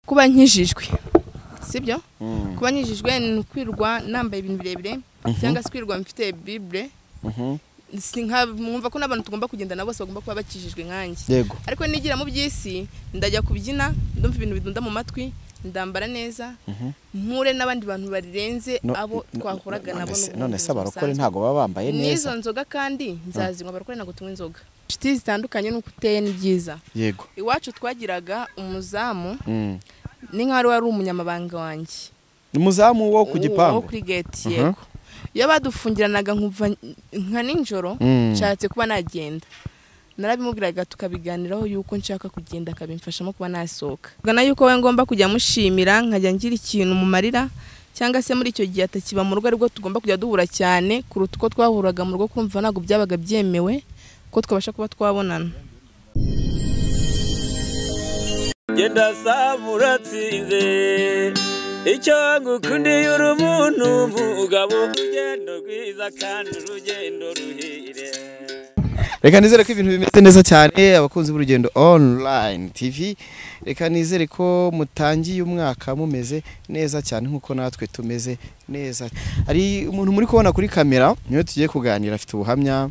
Kuba nkijijwe, sibyo? Kuba nkijijwe ni ukwirwa nambaye ibintu birebire cyangwa se kwirwa mfite Bible. Mwumva ko n'abantu tugomba kugendana bose bagomba kuba bakijijwe nkanjye. Yego. Ariko nigira mu by'isi ndajya kubyina, ndumva ibintu bidunda mu matwi, ndambara neza, mpure n'abandi bantu barenze abo twahuraga nabo. None se abarokore ntago baba bambaye neza? N'izo nzoga kandi nzazinywa, abarokore ntago tunywa inzoga. Inshuti zitandukanye nuko uteye ni byiza. Yego. Iwacu twagiraga umuzamu, ni nkaho wari umunyamabanga wanjye. Umuzamu wo ku gipangu? Wo kuri gate, yego. Iyo badufungiranaga nkuva nka nijoro nshatse kuba nagenda, narabimubwiraga tukabiganiraho yuko nshaka kugenda, akabimfashamo kuba nasohoka. Gana yuko we ngomba kujya mushimira, nkajya ngira ikintu mumarira, cyangwa se muri icyo gihe atakiba mu rugo aribwo tugomba kujya duhura cyane kuruta uko twahuraga mu rugo, kumva ntabwo byabaga byemewe ko twabasha kuba twabonana. Genda samuratsinze icyo ngukundiye uri umuntu mugabo, urugendo rwiza kandi urugendo ruhire. Reka nizere ko ibintu bimeze neza cyane abakunzi b'urugendo online TV. Reka nizere ko mutangiye umwaka mumeze neza cyane nkuko natwe tumeze neza. Hari umuntu muri kubona kuri kamera niwe tugiye kuganira, afite ubuhamya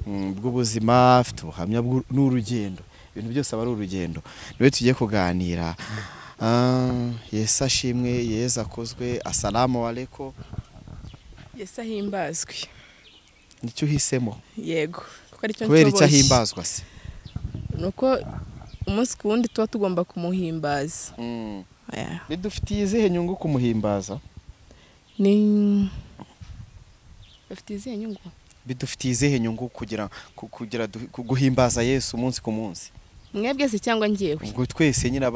bw'ubuzima, afite ubuhamya n'urugendo, ibintu byose aba ari urugendo. Niwe tugiye kuganira. Yesu ashimwe, Yesu akozwe, asalamu alaikum. Yesu ahimbazwe. Nicyo uhisemo? Yego, kuko aricyo nshoboye. Kubera icyo ahimbazwa se? Nuko umunsi ku wundi tuba tugomba kumuhimbaza. Bidufitiye izihe nyungu kumuhimbaza? Ni bafitiye izihe nyungu? Bidufitiye izihe nyungu kugira guhimbaza Yesu umunsi ku munsi? Mwebwe se cyangwa njyewe? Ubwo twese nyine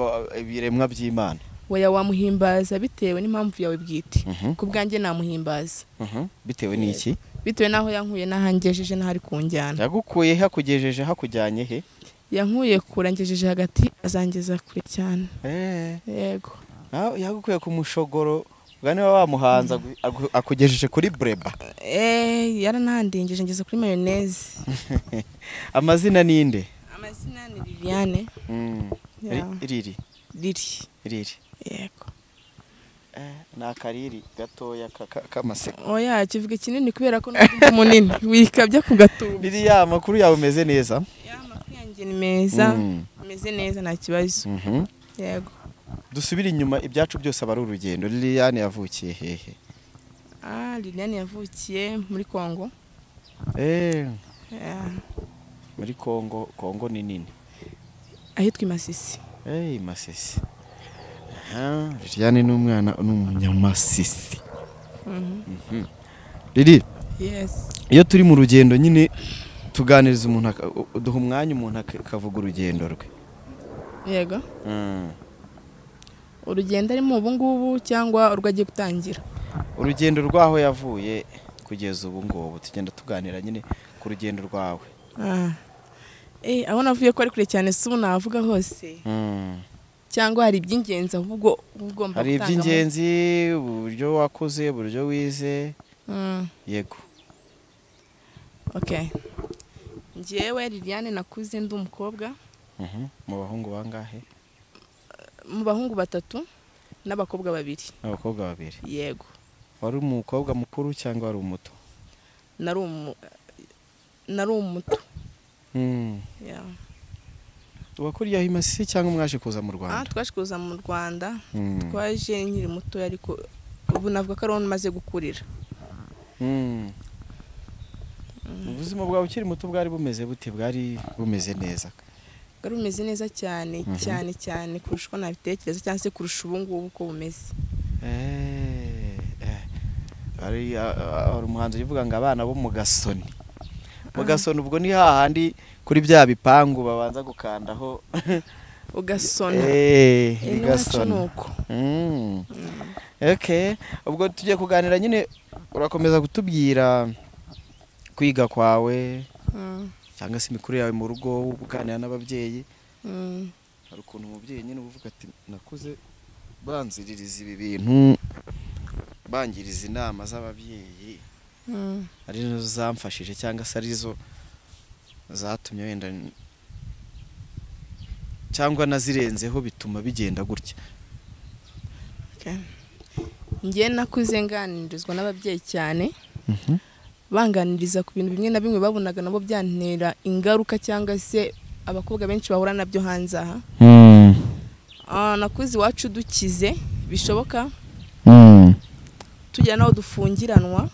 ibiremwa by'Imana. Oya, wamuhimbaza bitewe n'impamvu yawe bwite. Ku bwanjye namuhimbaza. Bitewe n'iki? Bitewe naho yankuye n'ahangejeje n'ahari kunjyana. Yagukuye he, hakugejeje, hakujyanye he? Yankuye kurangejeje hagati, azangeza kure cyane. Yego. Yagukuye ku mushogoro, ubwo niba wamuhanza akugejeje kuri breba. Yaranahandingeje ngeze kuri mayonnaise. Amazina ninde? Amazina ni Liliane. Riri. Riri. Riri. Yego. Na kariri gatoya k'amaseko. Oya, kivuga kinini kubera ko ndi munini wikabya ku gatuba. Riri, ya makuru yawe umeze neza? Ya makuru yanjye ni meza, ameze neza nta kibazo. Yego. Dusubire inyuma, ibyacu byose aba ari urugendo. Liliane yavukiye hehe? Liliane yavukiye muri Kongo. Muri Kongo, Kongo ni nini? Ahitwa Masisi. Masisi. Liliane ni umwana n'umunyamasisi. Lili. Yes. Iyo turi mu rugendo nyine tuganiriza umuntu, duha umwanya umuntu akavuga urugendo rwe. Yego. Urugendo arimo ubu ngubu cyangwa urwo agiye gutangira? Urugendo rwaho yavuye kugeza ubu ngubu, tugenda tuganira nyine ku rugendo rwawe. Aho navuye ko ari kure cyane, si ubu navuga hose. Cyangwa hari iby'ingenzi ahubwo ugomba gutanga? Hari iby'ingenzi, uburyo wakoze, uburyo wize. Yego. Okay. Njyewe Liliane nakuze ndi umukobwa. Mu bahungu bangahe? Mu bahungu batatu n'abakobwa babiri. Abakobwa babiri. Yego. Wari umukobwa mukuru cyangwa wari umuto? Nari umuto. Yeah. Wakuriye aho Masisi cyangwa mwaje kuza mu Rwanda? Twaje kuza mu Rwanda. Twaje nkiri muto, ariko ubu navuga ko ari maze gukurira. Ubuzima bwawe ukiri muto bwari bumeze bute? Bwari bumeze neza? Bwari bumeze neza cyane cyane cyane kurusha uko nabitekereza cyangwa se kurusha ubu ngubu uko bumeze. Hari umuhanzi uvuga ngo abana bo mu gasoni. Mu gasoni ubwo ni hahandi kuri bya bipangu babanza gukandaho ugasona. Ugasona. Okay, ubwo tugiye kuganira nyine, urakomeza kutubwira kwiga kwawe cyangwa se imikuru yawe mu rugo, uganira n'ababyeyi. Hari ukuntu umubyeyi nyine uvuga ati nakuze banziririza ibi bintu, bangiriza inama z'ababyeyi, ari zo zamfashije cyangwa se arizo zatumye wenda cyangwa nazirenzeho bituma bigenda gutya. Njye nakuze nganirizwa n'ababyeyi cyane, banganiriza ku bintu bimwe na bimwe babonaga nabo byantera ingaruka cyangwa se abakobwa benshi bahura nabyo hanze aha. Nakuze iwacu dukize bishoboka, tujya naho dufungiranwa,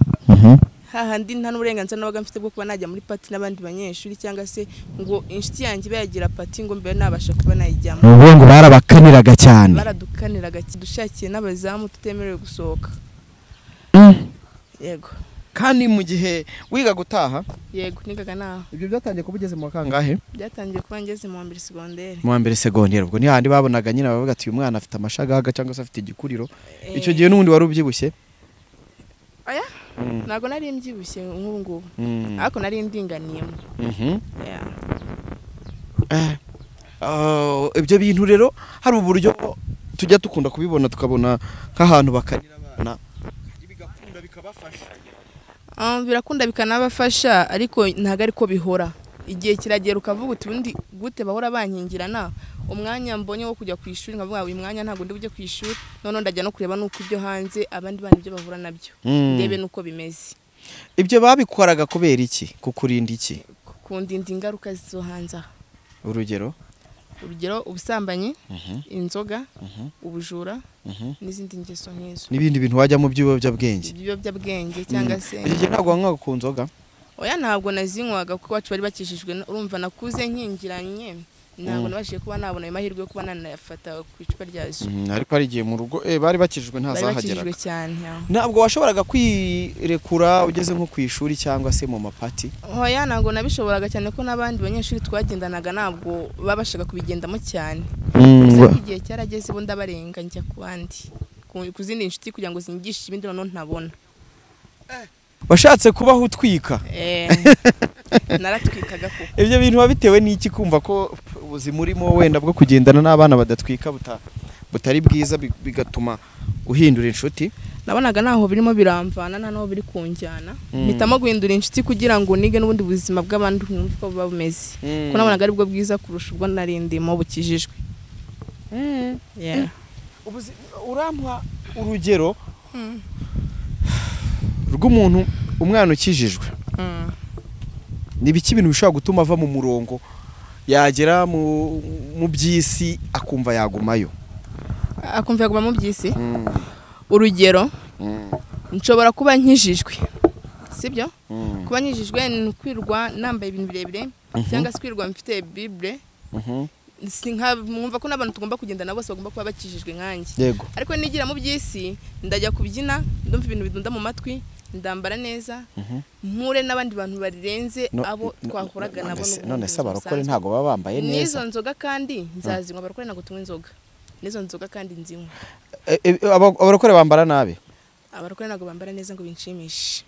hahandi nta n'uburenganzira nabaga mfite bwo kuba najya muri party n'abandi banyeshuri cyangwa se ngo inshuti yanjye ibe yagira party ngo mbe nabasha kuba nayijyamo. Ni ngo barabakaniraga cyane, baradukaniraga dushakiye n'abazamu tutemerewe gusohoka. Yego. Kandi mu gihe wiga gutaha? Yego, nigaga naho. Ibyo byatangiye kuba ugeze mu wa kangahe? Byatangiye kuba ngeze mu wa mbere segonderi. Mu wa mbere segonderi, ubwo ni handi babonaga nyine bavuga ati uyu mwana afite amashagaga cyangwa se afite igikuriro. Icyo gihe n'ubundi wari ubyibushye? Oya, ntabwo nari mbyibushye nk'ubu ngubu, ariko nari ndinganiyemo. Ibyo bintu rero hari uburyo tujya dukunda kubibona, tukabona nk'ahantu bakanira abana bigakunda bikabafasha. Birakunda bikanabafasha, ariko ntabwo ariko bihora. Igihe kiragera ukavuga uti ubundi gute bahora bankingirana, umwanya mbonye wo kujya ku ishuri nkavuga uyu mwanya ntabwo ndi bujye ku ishuri, none ndajya no kureba nuko ibyo hanze abandi bana ibyo bahura nabyo, ndebe nuko bimeze. Ibyo babikoraga kubera iki? Kukurinda iki? Kundinda ingaruka zo hanze aha. Urugero? Urugero ubusambanyi, inzoga, ubujura, n'izindi ngeso nk'izo. N'ibindi bintu wajya mu by'ibiyobyabwenge. Ibiyobyabwenge cyangwa se. Igihe ntabwo wanywaga ku nzoga? Oya, ntabwo nazinywaga kuko iwacu bari bakijijwe, urumva nakuze nkingiranye, ntabwo nabashije kuba nabona ayo mahirwe yo kuba nanayafata ku icupa ryazo. Ariko hari igihe mu rugo bari bakijijwe ntazahageraga. Bari bakijijwe cyane. Ntabwo washoboraga kwirekura ugeze nko ku ishuri cyangwa se mu mapati? Oya, ntabwo nabishoboraga cyane ko n'abandi banyeshuri twagendanaga ntabwo babashaga kubigendamo cyane. Gusa igihe cyarageze bo ndabarenga njya ku bandi, ku zindi nshuti kugira ngo zinyigishe ibindi noneho ntabona. Washatse kubaho utwika? Naratwikaga koko. Ibyo bintu wabitewe n'iki kumva ko ubuzima urimo wenda bwo kugendana n'abana badatwika butari bwiza bigatuma uhindura inshuti? Nabonaga naho birimo biramvana nta naho biri kunjyana, mpitamo guhindura inshuti kugira ngo nige n'ubundi buzima bw'abandi nkumve ko buba bumeze, kuko nabonaga aribwo bwiza kurusha ubwo nari ndimo bukijijwe. Urampa urugero rw'umuntu umwana ukijijwe, ni biki ibintu bishobora gutuma ava mu murongo yagera mu by'isi akumva yagumayo? Akumva yaguma mu by'isi? Urugero nshobora kuba nkijijwe, sibyo? Kuba nkijijwe ni ukwirwa nambaye ibintu birebire cyangwa se kwirwa mfite Bible. Mwumva ko n'abantu tugomba kugendana bose bagomba kuba bakijijwe nkanjye. Ariko nigira mu by'isi ndajya kubyina, ndumva ibintu bidunda mu matwi, ndambara neza, mpure n'abandi bantu barenze abo twahuraga nabo. None se abarokore ntago baba bambaye neza? N'izo nzoga kandi nzazinywa, abarokore ntago tunywa inzoga. N'izo nzoga kandi nzinywa. Abarokore bambara nabi? Abarokore ntago bambara neza ngo binshimishe.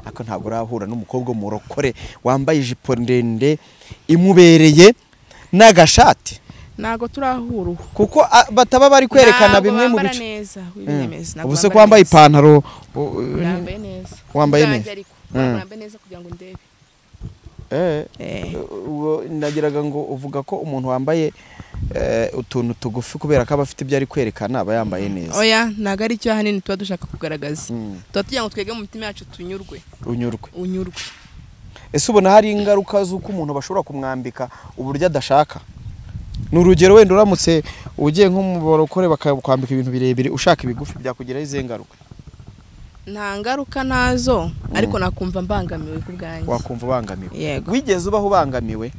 Ako ntago urahura n'umukobwa w'umurokore wambaye ijipo ndende imubereye n'agashati? Ntago turahura kuko bataba bari kwerekana bimwe mu bice. Neza wibinyemeza. Ubu se ko wambaye ipantaro? Wambaye neza. Wambaye neza. Wambaye neza kugira ngo ndebe. Ubwo nagiraga ngo uvuga ko umuntu wambaye utuntu tugufi kubera ko aba afite ibyo ari kwerekana aba yambaye neza. Oya, ntago ari cyo ahanini tuba dushaka kugaragaza. Tuba tugira ngo twege mu mitima yacu tunyurwe. Unyurwe. Unyurwe. Ese ubona hari ingaruka z'uko umuntu bashobora kumwambika uburyo adashaka? Ni urugero wenda uramutse ugiye nko mu barokore bakakwambika ibintu birebire ushaka ibigufi byakugiraho izihe ngaruka? Nta ngaruka nazo, ariko nakumva mbangamiwe ku bwanjye. Wakumva ubangamiwe? Yego. Wigeze ubaho ubangamiwe?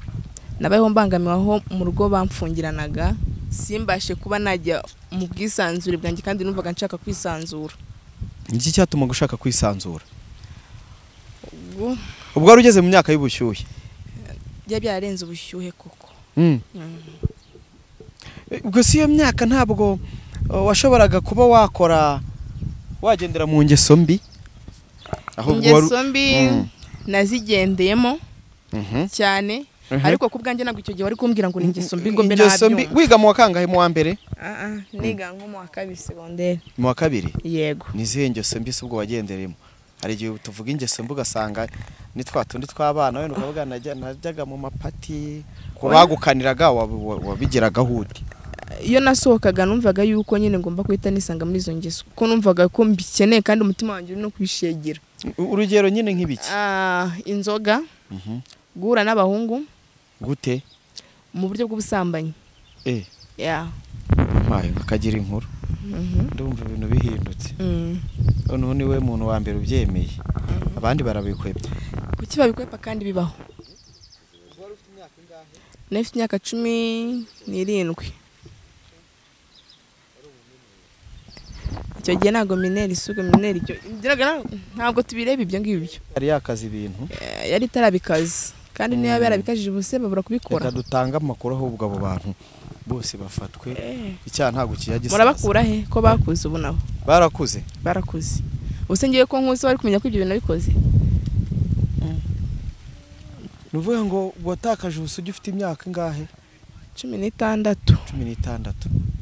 Nabayeho mbangamiwe aho mu rugo bamfungiranaga, simbashe kuba najya mu bwisanzure bwanjye kandi numvaga nshaka kwisanzura. Iki cyatuma gushaka kwisanzura? Ubwo wari ugeze mu myaka y'ubushyuhe? Byari byararenze ubushyuhe koko. Ubwo si iyo myaka ntabwo washoboraga kuba wakora wagendera mu ngeso mbi? Ingeso mbi nazigendeyemo cyane, ariko ku bwanjye ntabwo icyo gihe wari kumbwira ngo ni ingeso mbi ngo mbe nabyumva. Wiga mu wa kangahe mu wa mbere? Niga nko mu wa kabiri segonderi. Mu wa kabiri? Yego. Ni izihe ngeso mbi se ubwo wagendereyemo? Hari igihe tuvuga ingeso mbi ugasanga ni twa tundi tw'abana, wenda ukavuga najyaga mu mapati, ko bagukaniraga wabigeragaho ute? Iyo nasohokaga numvaga yuko nyine ngomba guhita nisanga muri izo ngeso, kuko numvaga ko mbikeneye kandi umutima wanjye uri no kubishegera. Urugero nyine nk'ibiki? Inzoga, guhura n'abahungu. Gute? Mu buryo bw'ubusambanyi. Yeah. Mayo akagira inkuru. Ndumva ibintu bihindutse. Noneho niwe muntu wa mbere ubyemeye. Abandi barabikwepye. Kuki babikwepa kandi bibaho? Nafite imyaka 17. Icyo gihe ntabwo mineri isuga mineri icyo ntabwo tubireba ibyo ngibyo. Yari yakaze ibintu. Yari itarabikaze. Kandi niyo yarabikajije ubuse babura kubikora. Reka dutanga amakuru ahubwo abo bantu bose bafatwe. Icyaha ntabwo kiyagisaza. Murabakura he ko bakuze ubu nabo? Barakuze. Barakuze. Ubuse ngiye ko nkuze bari kumenya ko ibyo bintu nabikoze. Nuvuga ngo watakaje ubusugi ufite imyaka ingahe? 16. 16.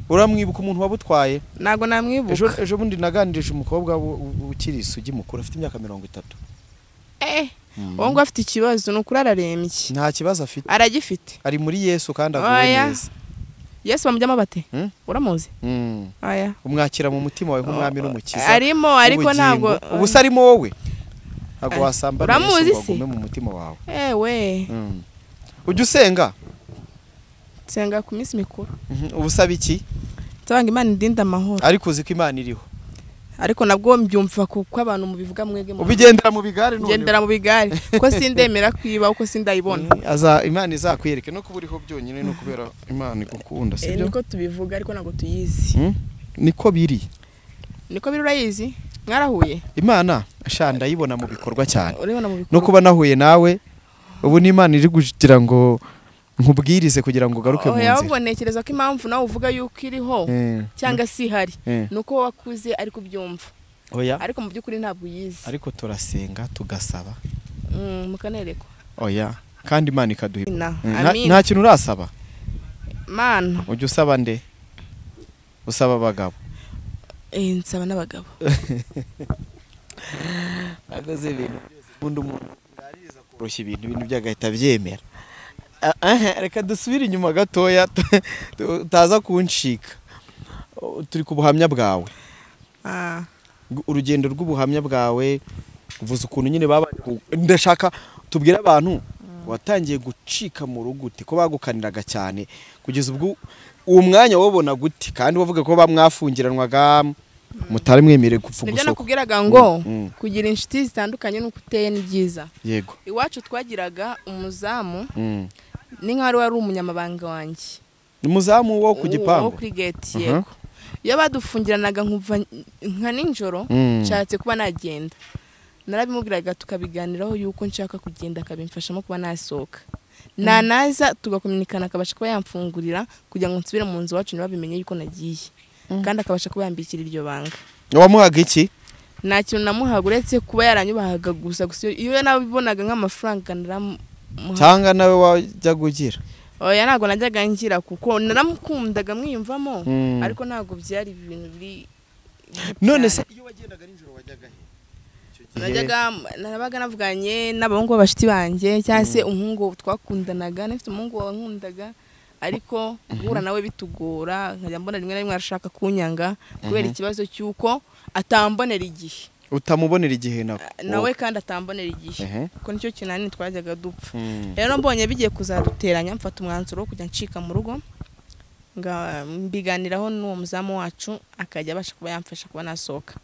Uramwibuka umuntu wabutwaye? Ntago namwibuka. Ejo bundi naganirije umukobwa ukiri isugi mukuru afite imyaka 30. Uwo ngo afite ikibazo ni ukuri ararembye. Nta kibazo afite. Aragifite. Ari muri Yesu kandi aguwe neza. Yesu bamujyamo bate? Uramuzi? Oya. Umwakira mu mutima wawe nk'umwami n'umukiza. Arimo ariko ntabwo ubu arimo wowe. Ntabwo wasambana Yesu ngo agume mu mutima wawe. Ewe. Ujya usenga? Nsenga ku minsi mikuru. Ubusaba iki? Nsaba Imana indinde amahoro. Ariko uzi ko Imana iriho. Ariko nabwo mbyumva kuko abantu mubivuga mwege mu. Ubigendera mu bigare none. Ngendera mu bigare. Ko sindemera kwiba uko sindayibona. Aza Imana izakwiyereke no kuba uriho byonyine no kubera Imana igukunda, sibyo? Niko tubivuga ariko ntabwo tuyizi. Niko biri. Niko biri urayizi? Mwarahuye? Imana sha ndayibona mu bikorwa cyane. Uribona mu bikorwa. No kuba nahuye nawe ubu ni Imana iri kugira ngo nkubwirize kugira ngo ugaruke mu nzira. Ahubwo ntekereza ko impamvu nawe uvuga yuko iriho cyangwa si ihari nuko wakuze ariko ubyumva. Oya. Ariko mu by'ukuri ntabwo uyizi. Ariko turasenga tugasaba. Mukanerekwa. Oya. Kandi Imana ikaduha. Nta kintu urasaba? Mana. Ujya usaba nde? Usaba abagabo. Nsaba n'abagabo. Akoze ibintu byose ubundi umuntu ngaririza koroshya ibintu byagahita byemera. Reka dusubire inyuma gatoya utaza kuncika. Turi ku buhamya bwawe. Urugendo rw'ubuhamya bwawe uvuze ukuntu nyine baba ndashaka tubwire abantu watangiye gucika mu rugo ute ko bagukaniraga cyane kugeza ubwo uwo mwanya wobona gute kandi wavuga ko bamwafungiranwaga mutari mwemereye gupfa Nibyo gusohoka. nakubwiraga ngo kugira inshuti zitandukanye nuko uteye ni byiza. Yego. Iwacu twagiraga umuzamu ni nka wari umunyamabanga wanjye. Umuzamu wo ku gipangu? Wo kuri gate, yego. Iyo badufungiranaga nkuva nka nijoro nshatse kuba nagenda. Narabimubwiraga tukabiganiraho yuko nshaka kugenda akabimfashamo kuba nasohoka. Nanaza tugakominikana akabasha kuba yamfungurira kugira ngo nsubire mu nzu wacu ntibabimenye yuko nagiye. Kandi akabasha kuba yambikira iryo banga. Wamuhaga iki? Nta kintu namuhaga uretse kuba yaranyubahaga gusa iyo nabibonaga nk'amafaranga naramuha. Cyangwa nawe wajya kugira? Oya ntabwo najyaga ngira kuko naramukundaga mwiyumvamo ariko ntabwo byari ibintu biri. None se iyo wagendaga nijoro wajyaga he? Najyaga narabaga navuganye n'abahungu b'abashiti banjye cyangwa se umuhungu twakundanaga, nafite umuhungu wankundaga ariko guhura nawe bitugora nkajya mbona rimwe na rimwe arashaka kunyanga kubera ikibazo cy'uko atambonera igihe. Utamubonera igihe nawe kandi atambonera igihe kuko nicyo kinani twajyaga dupfa. Rero mbonye bigiye kuzaduteranya mfata umwanzuro wo kujya ncika mu rugo mbiganiraho n'uwo muzamu wacu akajya abasha kuba yamfasha kuba nasohoka.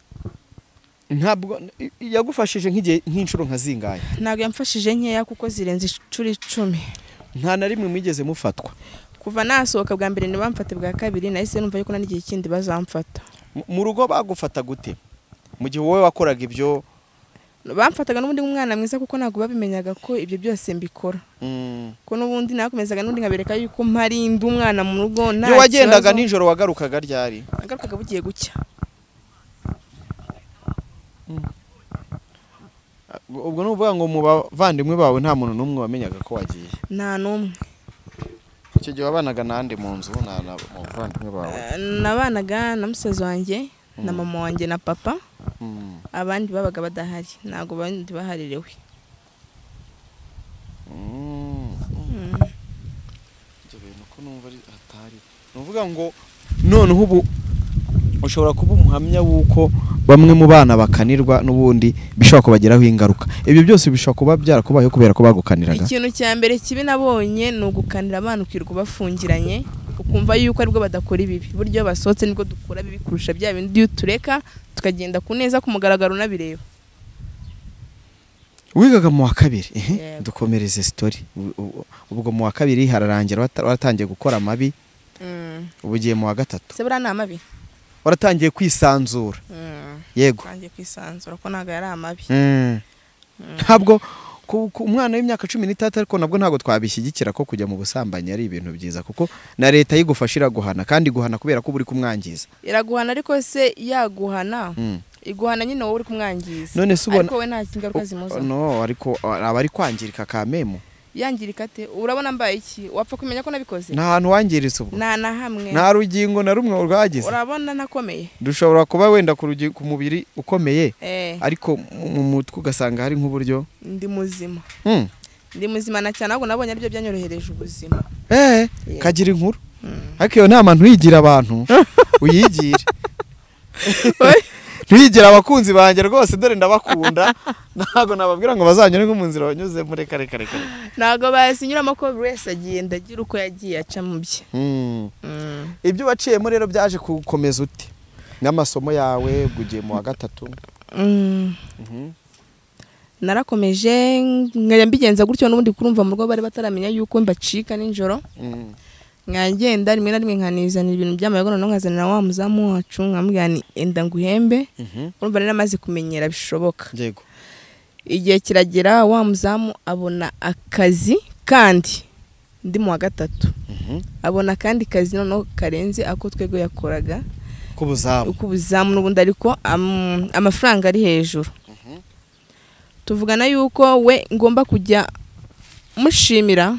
Ntabwo yagufashije nk'igihe nk'inshuro nka zingahe? Ntabwo yamfashije nkeya kuko zirenze inshuro 10. Nta na rimwe mwigeze mufatwa? Kuva nasohoka bwa mbere ntibamfate, bwa kabiri nahise numva yuko n'igihe kindi bazamfata. Mu rugo bagufata gute mu gihe wowe wakoraga ibyo? Bamfataga n'ubundi nk'umwana mwiza kuko ntabwo babimenyaga ko ibyo byose mbikora. Ko n'ubundi nakomezaga n'ubundi nkabereka yuko mpari ndi umwana mu rugo nta kibazo. Iyo wagendaga nijoro wagarukaga ryari? Nagarukaga bugiye gucya. Ubwo nuvuga ngo mu bavandimwe bawe nta muntu n'umwe wamenyaga ko wagiye? Nta n'umwe. Icyo gihe wabanaga nande mu nzu na mu bavandimwe bawe? Nabanaga na musaza wanjye na mama wanjye na papa. Abandi babaga badahari, ntabwo abandi baharerewe. Ibyo bintu ko numva ari atari. Nuvuga ngo noneho ubu ushobora kuba umuhamya w'uko bamwe mu bana bakanirwa n'ubundi bishobora kubagiraho ingaruka. Ibyo byose bishobora kuba byarakubayeho kubera ko bagukaniraga. Ikintu cya mbere kibi nabonye ni ugukanira abana ukirirwa bafungiranye, ukumva yuko aribwo badakora ibibi. Buryo basohotse nibwo dukora bibi kurusha bya bindi iyo tureka tukagenda ku neza ku mugaragaro unabireba. Wigaga mu wa kabiri, dukomereze story. Ubwo mu wa kabiri hararangira waratangiye gukora amabi. Ubu ugiye mu wa gatatu. Se buriya ni amabi? Waratangiye kwisanzura. Yego. Ntangiye kwisanzura ko ntago yari amabi. Ntabwo ku umwana w'imyaka 13 ariko nabwo ntago twabishyigikira ko kujya mu busambanyi ari ibintu byiza, kuko na leta yigufasha iraguhana, kandi guhana kubera ko uri kumwangiza. Iraguhana ariko se yaguhana iguhana nyine wowe uri kumwangiza. None se ubona ariko we nta kingaruka zimuza. No, ariko aba ari kwangirika kamemo. Yangirika te? Urabona mbaye iki? Wapfa kumenya ko nabikoze? Nta hantu wangiritse ubwo. Nta na hamwe. Nta rugingo na rumwe rwagize. Urabona nakomeye. Dushobora kuba wenda ku rugingo ku mubiri ukomeye, ariko mu mutwe ugasanga hari nk'uburyo ndi muzima. Ndi muzima na cyane ahubwo nabonye aribyo byanyorohereje ubuzima. Kagira inkuru. Ariko iyo nama ntuyigira abantu, uyigire. Ntuyigira abakunzi banjye rwose, dore ndabakunda. Ntago nababwira ngo bazanyure nko mu nzira banyuze muri kare kare kare. Ntago basinyuramo ko buri wese agenda agira uko yagiye aca mu bye. Ibyo waciyemo rero byaje kukomeza ute n'amasomo yawe ugiye mu wa gatatu? Narakomeje nkajya mbigenza gutyo n'ubundi kurumva mu rugo bari bataramenya yuko mbacika nijoro. Nkagenda rimwe na rimwe nkanizanira ibintu by'amayoga, noneho nkazanira wa muzamu wacu nkamubwira nti enda nguhembe. Urumva rero amaze kumenyera bishoboka. Yego. Igihe kiragera wa muzamu abona akazi kandi ndi mu wa gatatu. Abona akandi kazi noneho karenze ako twego yakoraga k'ubuzamu n'ubundi, ariko amafaranga ari hejuru. Tuvugana yuko we ngomba kujya mushimira.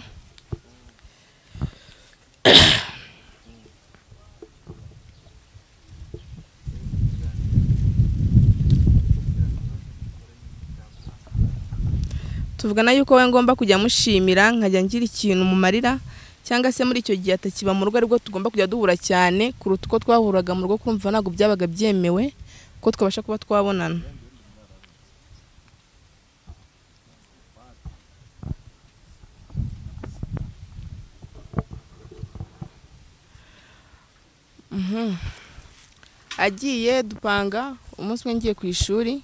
Tuvugana yuko we ngomba kujya mushimira nkajya ngira ikintu mu marira, cyangwa se muri icyo gihe atakiba mu rugo aribwo tugomba kujya duhura cyane kuruta uko twahuraga mu rugo, kumva ntabwo byabaga byemewe ko twabasha kuba twabonana. Agiye dupanga umunsi umwe ngiye ku ishuri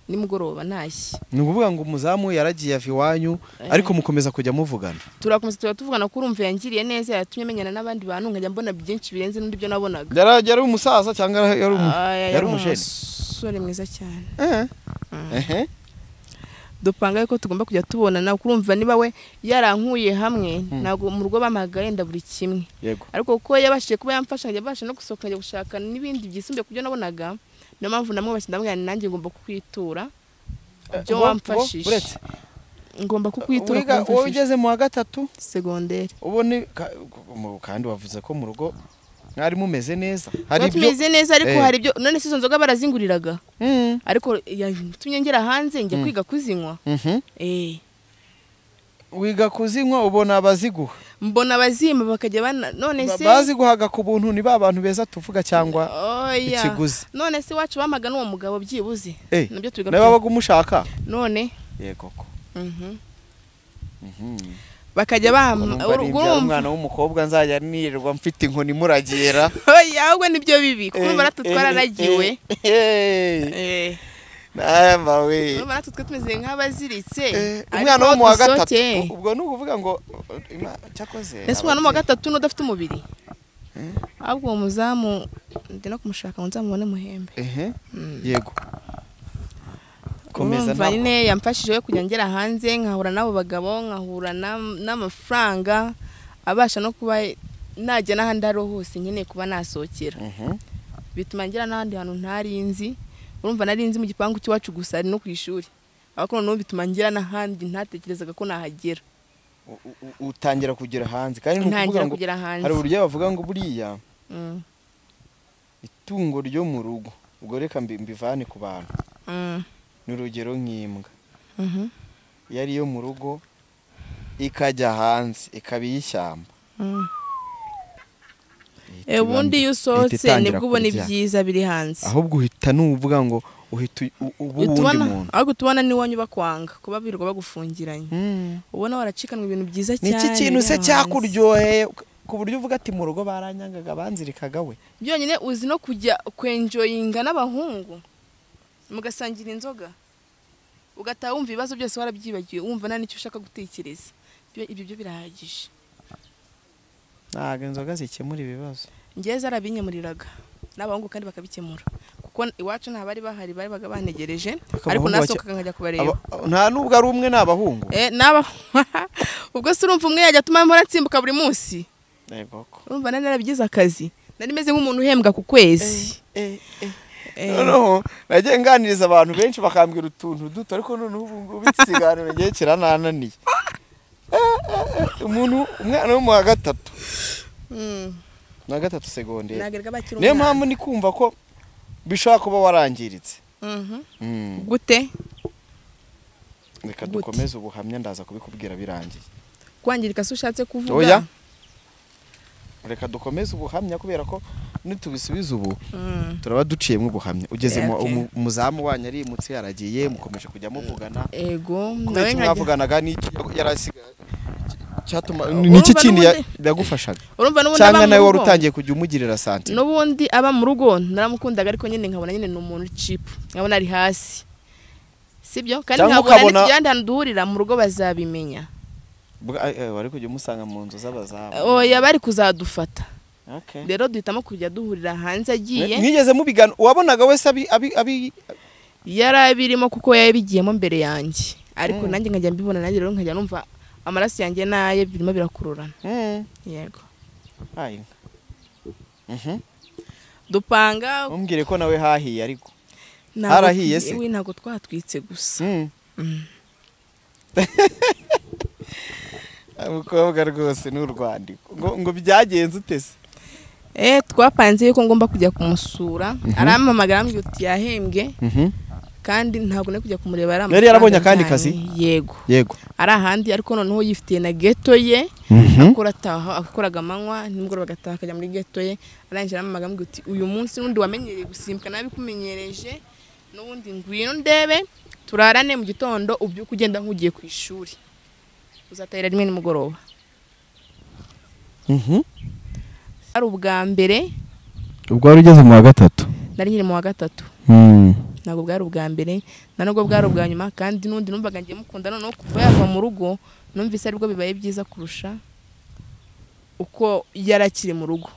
nimugoroba ntashye. Ni ukuvuga ngo umuzamu yaragiye ava iwanyu, ariko mukomeza kujya muvugana? Turakomeza tuba tuvugana ko urumva yangiriye neza, yatumye menyana n'abandi bantu nkajya mbona byinshi birenze n'undi byo nabonaga. Yari umusaza cyangwa yari umujene? Umusore mwiza cyane. Dupanga ko tugomba kujya tubonana, kurumva niba we yarankuye hamwe ntabwo mu rugo bampagaye nda buri kimwe. Ariko kuko yabashije kuba yamfasha nkajya mbasha no gusohoka nkajya gushaka n'ibindi byisumbuye ku byo nabonaga, niyo mpamvu namwubashye ndamubwira nti nanjye ngomba kukwitura ibyo wamfashije. Ngomba kukwitura. Wowe ugeze mu wa gatatu segonderi ubone, kandi wavuze ko mu rugo mwari mumeze neza. Hari ibyo tumeze neza, ariko hari ibyo none se izo nzoga barazinguriraga. Ariko yatumye ngera hanze njya kwiga kuzinywa. Wiga kuzinywa ubona abaziguha? Mbona abazima bakajya bana, none se baziguhaga ku buntu ni ba bantu beza tuvuga cyangwa ikiguzi? None se wacu bamaga n'uwo mugabo byibuze nabyo tubiga. Nawe wabaga umushaka none? Yego ko. Bakajya umwana w'umukobwa nzajya nirirwa mfite inkoni muragira. Oya, ahubwo nibyo bibi kuko natwe twararagiwe. Namba we. Urumva natwe twe tumeze nk'abaziritse. Umwana wo mu wa gatatu ubwo ni ukuvuga ngo cyakoze. Ese umwana wo mu wa gatatu n'udafite umubiri? Ahubwo uwo muzamu ndi no kumushaka ngo nzamubone muhembe. Yego. Komeza ntabwo. Nyine yamfashije we kujya ngera hanze nkahura n'abo bagabo, nkahura n'amafaranga abasha no kuba najya n'ahandi ari hose nkeneye kuba nasohokera. Bituma ngera n'ahandi hantu ntari nzi. Urumva nari nzi mu gipangu cy'iwacu gusa ari no ku ishuri. Ariko noneho bituma ngera n'ahandi ntatekerezaga ko nahagera. Utangira kugera hanze kandi nukuvuga ngo hari uburyo bavuga ngo buriya itungo ryo mu rugo, ubwo reka mbivane ku bantu. Ni urugero nk'imbwa yari yo mu rugo ikajya hanze ikaba iy'ishyamba. Ubundi iyo usohotse nibwo ubona ibyiza biri hanze. Ahubwo uhita nuvuga ngo uhita uba uwundi muntu. Ahubwo tubona ni wanyu bakwanga kuba birirwa bagufungiranye. Ubona waracikanwe ibintu byiza cyane. Niki kintu se cyakuryoheye ku buryo uvuga ati mu rugo baranyangaga banzirikaga we? Byonyine uzi no kujya kwenjoyinga n'abahungu mugasangira inzoga, ugataha wumva ibibazo byose warabyibagiwe, wumva nta n'icyo ushaka gutekereza. Ibyo byo birahagije. Ntabwo inzoga zikemura ibibazo. Njye zarabinyemuriraga n'abahungu kandi bakabikemura, kuko iwacu nta bari bahari, bari baga bantegereje, ariko nasohokaga nkajya kubareba. Nta nubwo ari umwe n'abahungu. Ubwo se urumva umwe yajya atuma mpora nsimbuka buri munsi? Yego. Urumva nari narabigize akazi, nari meze nk'umuntu uhembwa ku kwezi. Noneho nagiye nganiriza abantu benshi bakambwira utuntu duto, ariko noneho ubu ngubu ikiganiro ngiye kiranananiye. Umuntu umwana wo mu wa gatatu. Na gatatu segonderi. Niyo mpamvu ni kumva ko bishobora kuba warangiritse. Gute? Reka dukomeze ubuhamya, ndaza kubikubwira birangiye. Kwangirika se ushatse kuvuga? Oya. Reka dukomeze ubuhamya kubera ko nitubisubiza ubu turaba duciyemo ubuhamya. Ugeze umuzamu wanyu arimutse yaragiye, mukomeje kujya muvugana. Ego, nawe mwavuganaga n'iki yarasigaye cyatuma niki kindi yagufashaga? Urumva n'ubundi aba nawe wari utangiye kujya umugirira santi. N'ubundi aba mu rugo naramukundaga, ariko nyine nkabona nyine ni umuntu cheap, nkabona ari hasi. Sibyo? Kandi nkabona n'ikiganda ahantu duhurira mu rugo bazabimenya. Bari kujya umusanga mu nzu z'abazamu. Oya, bari kuzadufata. Rero duhitamo kujya duhurira hanze agiye. Mwigeze mubigana wabonaga wese abi yarabirimo kuko yabigiyemo mbere yanjye, ariko nanjye nkajya mbibona, nanjye rero nkajya numva amaraso yanjye naye birimo birakururana. Yego. Dupanga. Umbwire ko nawe hahiye ariko. Harahiye se? We ntago twatwitse gusa. Umukobwa rwose ni urwandiko. Ngo byagenze ute se? Twapanze yuko ngomba kujya kumusura, arampamagara ambwira uti yahembwe. Kandi ntabwo nari kujya kumureba, ari yari yarabonye akandi kazi. Yego. Yego. Ari ahandi, ariko noneho yifitiye na ghetto ye, akora ataha, akoraga amanywa nimugoroba agataha akajya muri ghetto ye. Arangije arampamagara ambwira uti uyu munsi n'undi wamenyereye gusimbuka nabikumenyereje, n'ubundi ngwino ndebe turarane mu gitondo ubyuke ugenda nk'ugiye ku ishuri, uzatahira rimwe nimugoroba. Ari ubwa mbere. Ubwo wari ugeze mu wa gatatu? Nari nkiri mu wa gatatu. Ntabwo bwari ubwa mbere, na nubwo bwari ubwa nyuma, kandi n'undi numvaga ngiye mukunda. Noneho kuva yava mu rugo numvise aribwo bibaye byiza kurusha uko yarakiri mu rugo.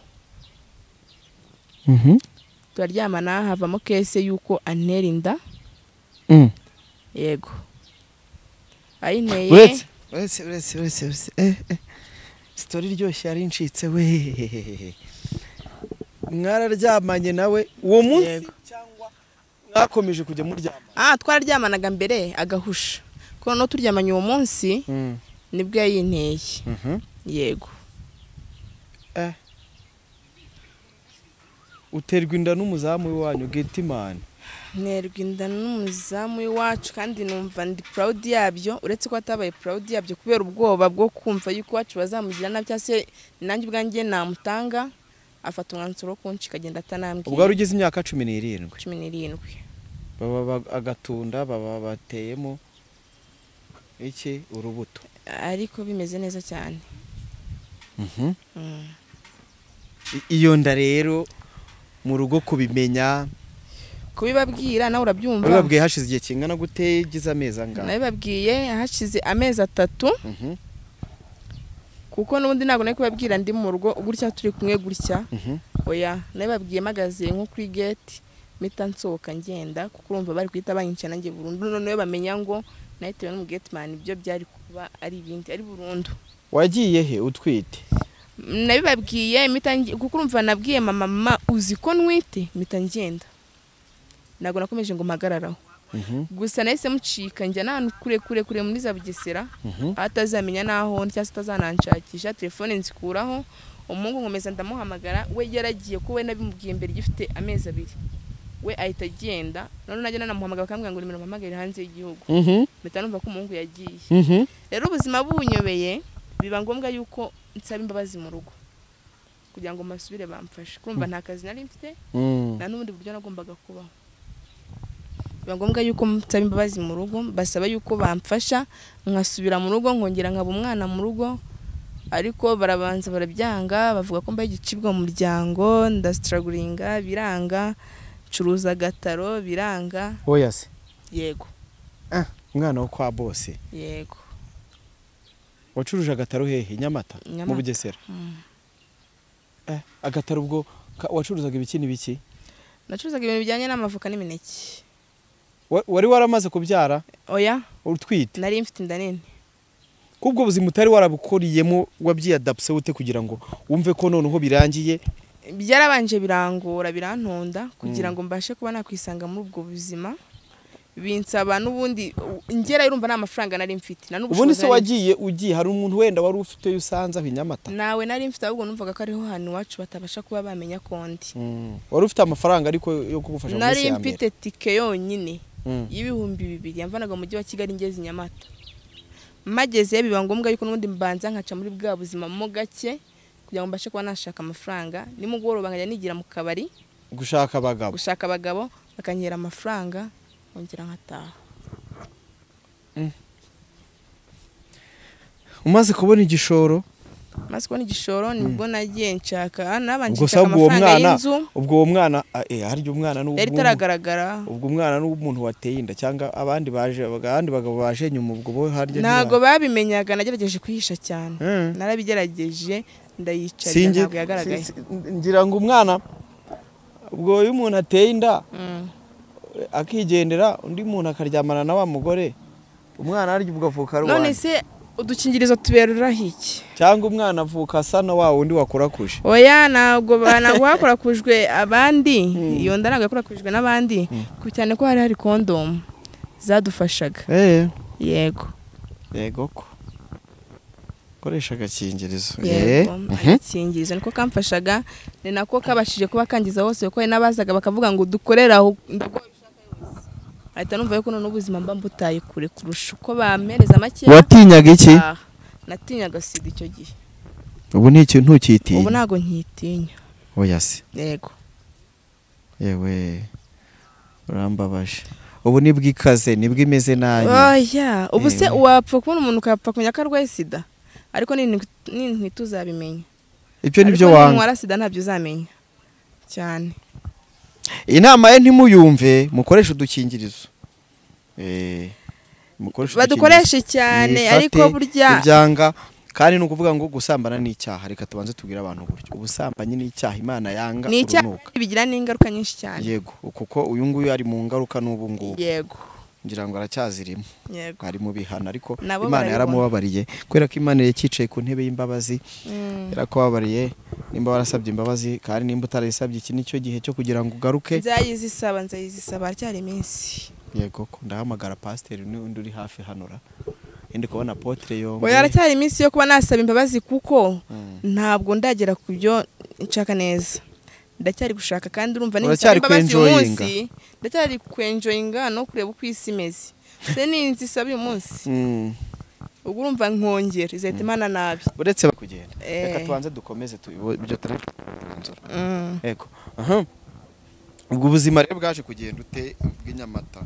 Turaryamana havamo kese yuko antera inda. Yego. Ayinteye. Uretse story iryoshye yari incitse we. Mwararyamanye nawe uwo munsi cyangwa mwakomeje kujya muryamana? Twararyamanaga mbere agahusha. Ko no turyamanye uwo munsi nibwo yayinteye. Yego. Uterwa inda n'umuzamu wanyu Getimani. Nterwa inda n'umuzamu w'iwacu, kandi numva ndi proud yabyo, uretse ko atabaye proud yabyo kubera ubwoba bwo kumva yuko iwacu bazamugira nabi, cyangwa se nanjye ubwanjye namutanga, afata umwanzuro wo kuncika agenda atanambwiye. Ubwo wari ugeze imyaka 17? 17. Baba agatunda baba bateyemo iki urubuto, ariko bimeze neza cyane. Iyo nda rero mu rugo kubimenya kubibabwira nawe urabyumva. Ubabwiye hashize igihe kingana gute? Gize amezi angahe? Nabibabwiye hashize amezi 3. Kuko n'ubundi ntabwo nari kubabwira ndi mu rugo gutya turi kumwe gutya. Oya, nabibabwiye magaze nko kuri gate mpita nsohoka ngenda, kuko urumva bari kwita banyica nanjye burundu. Noneho bamenya ngo nahitewe n'umu gateman, ibyo byari kuba ari ibindi ari burundu. Wagiye he utwite? Nabibabwiye mpita, kuko urumva nabwiye mama uzi ko ntwite, mpita ngenda. Ntabwo nakomeje ngo mpagararaho. Gusa nahise mucika njya n'ahantu kure kure kure muri za Bugesera, atazamenya naho cyangwa se atazananshakisha. Telefone nzikuraho, umuhungu nkomeza ndamuhamagara, we yaragiye ko we nabimubwiye mbere gifite amezi 2. We ahita agenda, none najya nanamuhamagara bakambwira ngo nimero mpamagare hanze y'igihugu. Mpita numva ko umuhungu yagiye. Rero ubuzima bunyobeye, biba ngombwa yuko nsaba imbabazi mu rugo kugira ngo masubire bamfashe. Kurumva nta kazi nari mfite, nta n'ubundi buryo nagombaga kubaho. Biba ngombwa yuko nsaba imbabazi mu rugo, basaba yuko bamfasha nkasubira mu rugo, nkongera nkaba umwana mu rugo. Ariko barabanza barabyanga, bavuga ko mbaye igicibwa mu muryango, ndastrugglinga biranga, ncuruza agataro biranga. Oya se? Yego. Umwana wo kwa bose? Yego. Wacuruje agataro hehe? Nyamata? Mu Bugesera? Agataro ubwo wacuruzaga ibiki n'ibiki? Nacuruzaga ibintu bijyanye n'amavuka n'imineke. Wari waramaze kubyara? Oya. Utwite? Nari mfite inda nini. Kubwo buzima utari warabukoriyemo wabyiyadapse ute kugira ngo wumve ko noneho birangiye? Byarabanje birangora, birantonda kugira ngo mbashe kuba nakwisanga muri ubwo buzima. Binsaba n'ubundi ngera urumva nta mafaranga nari mfite. Ubundi se wagiye ugiye hari umuntu wenda wari ufite usanze aho Nyamata? Nawe nari mfite, ahubwo numvaga ko ariho hantu iwacu batabasha kuba bamenya kondi. Wari ufite amafaranga ariko yo kugufasha mu minsi ya mbere? Nari mfite tike yonyine y'2000 yamvanaga mu mujyi wa Kigali ngeze Nyamata. Mageze biba ngombwa yuko n'ubundi mbanza nkaca muri bwa buzima mo gake kugira ngo mbashe kuba nashaka amafaranga. Nimugoroba nkajya nigira mu kabari gushaka abagabo. Gushaka abagabo bakanyera amafaranga nkongera nkataha. Umaze kubona igishoro? Maze kubona igishoro nibwo nagiye nshaka nabanje nshaka amafaranga y'inzu. Ubwo uwo mwana harya umwana n'ubwo yari taragaragara. Ubwo umwana n'umuntu wateye inda cyangwa abandi baje abandi bagabo baje nyuma ubwo bo harya ntago babimenyaga. Nagerageje kwihisha cyane, narabigerageje ndayicara ntabwo yagaragaye. Ngira ngo umwana ubwo iyo umuntu ateye inda akigendera undi muntu akaryamana na wa mugore, umwana harya ubwo avuka ari none se udukingirizo tuberuraho iki? Cyangwa umwana avuka asa na wa wundi wakorakuje? Oya, ntabwo hakorakujwe abandi, iyo nda ntabwo yakorakujwe n'abandi, cyane ko hari kondomu zadufashaga. Yego. Yego ko koresha agakingirizo. Yego, agakingirizo niko kamfashaga, ni nako kabashije kuba kangiza hose, kuko n'abazaga bakavuga ngo dukorera aho ahita numva yuko none ubuzima mba mbutaye kure kurusha uko bampereza make. Watinyaga iki? Natinyaga sida icyo gihe. Ubu ni ikintu ntukitinya? Ubu ntago nkitinya. Oya se? Yego. Yewe urambabaje. Ubu nibwo ikaze, nibwo imeze nabi. Oya, ubu se wapfa kubona umuntu ukapfa kumenya ko arwaye sida, ariko ntituzabimenya. Ibyo nibyo wanga. Ariko niba sida ntabyo uzamenya cyane. Inama ye ntimuyumve, mukoreshe udukingirizo. Badukoreshe cyane ariko burya ibyanga. Kandi ni ukuvuga ngo gusambana ni icyaha. Reka tubanze tubwire abantu gutyo, ubusambanyi ni icyaha Imana yanga urunuka, bigira n'ingaruka nyinshi cyane. Yego, kuko uyu nguyu ari mu ngaruka n'ubu ngubu. Yego, ngira ngo aracyazirimo, ari mu bihano, ariko Imana yaramubabariye kubera ko Imana yakicaye ku ntebe y'imbabazi, yarakubabariye. Nimba warasabye imbabazi kandi nimba utarayisabye, iki nicyo gihe cyo kugira ngo ugaruke. Nzayizisaba, nzayizisaba, aracyari iminsi. Yego, ko ndahamagara pasiteri n'undi uri hafi hanora, ndi kubona apotre yongo. Oya, aracyari iminsi yo kuba nasaba imbabazi kuko ntabwo ndagera ku byo nshaka neza. Ndacyari gushaka kandi urumva Uracyari imbabazi uyu kwenjoyinga. munsi, ndacyari kwenjoyinga no kureba uko isi imeze. Se ninzisaba uyu munsi, ubwo urumva nkongera izahita imana nabi. Uretse kugenda, reka tubanze dukomeze ibyo turanzura. Yego. Ubwo ubuzima rero bwaje kugenda ute bw'inyamata?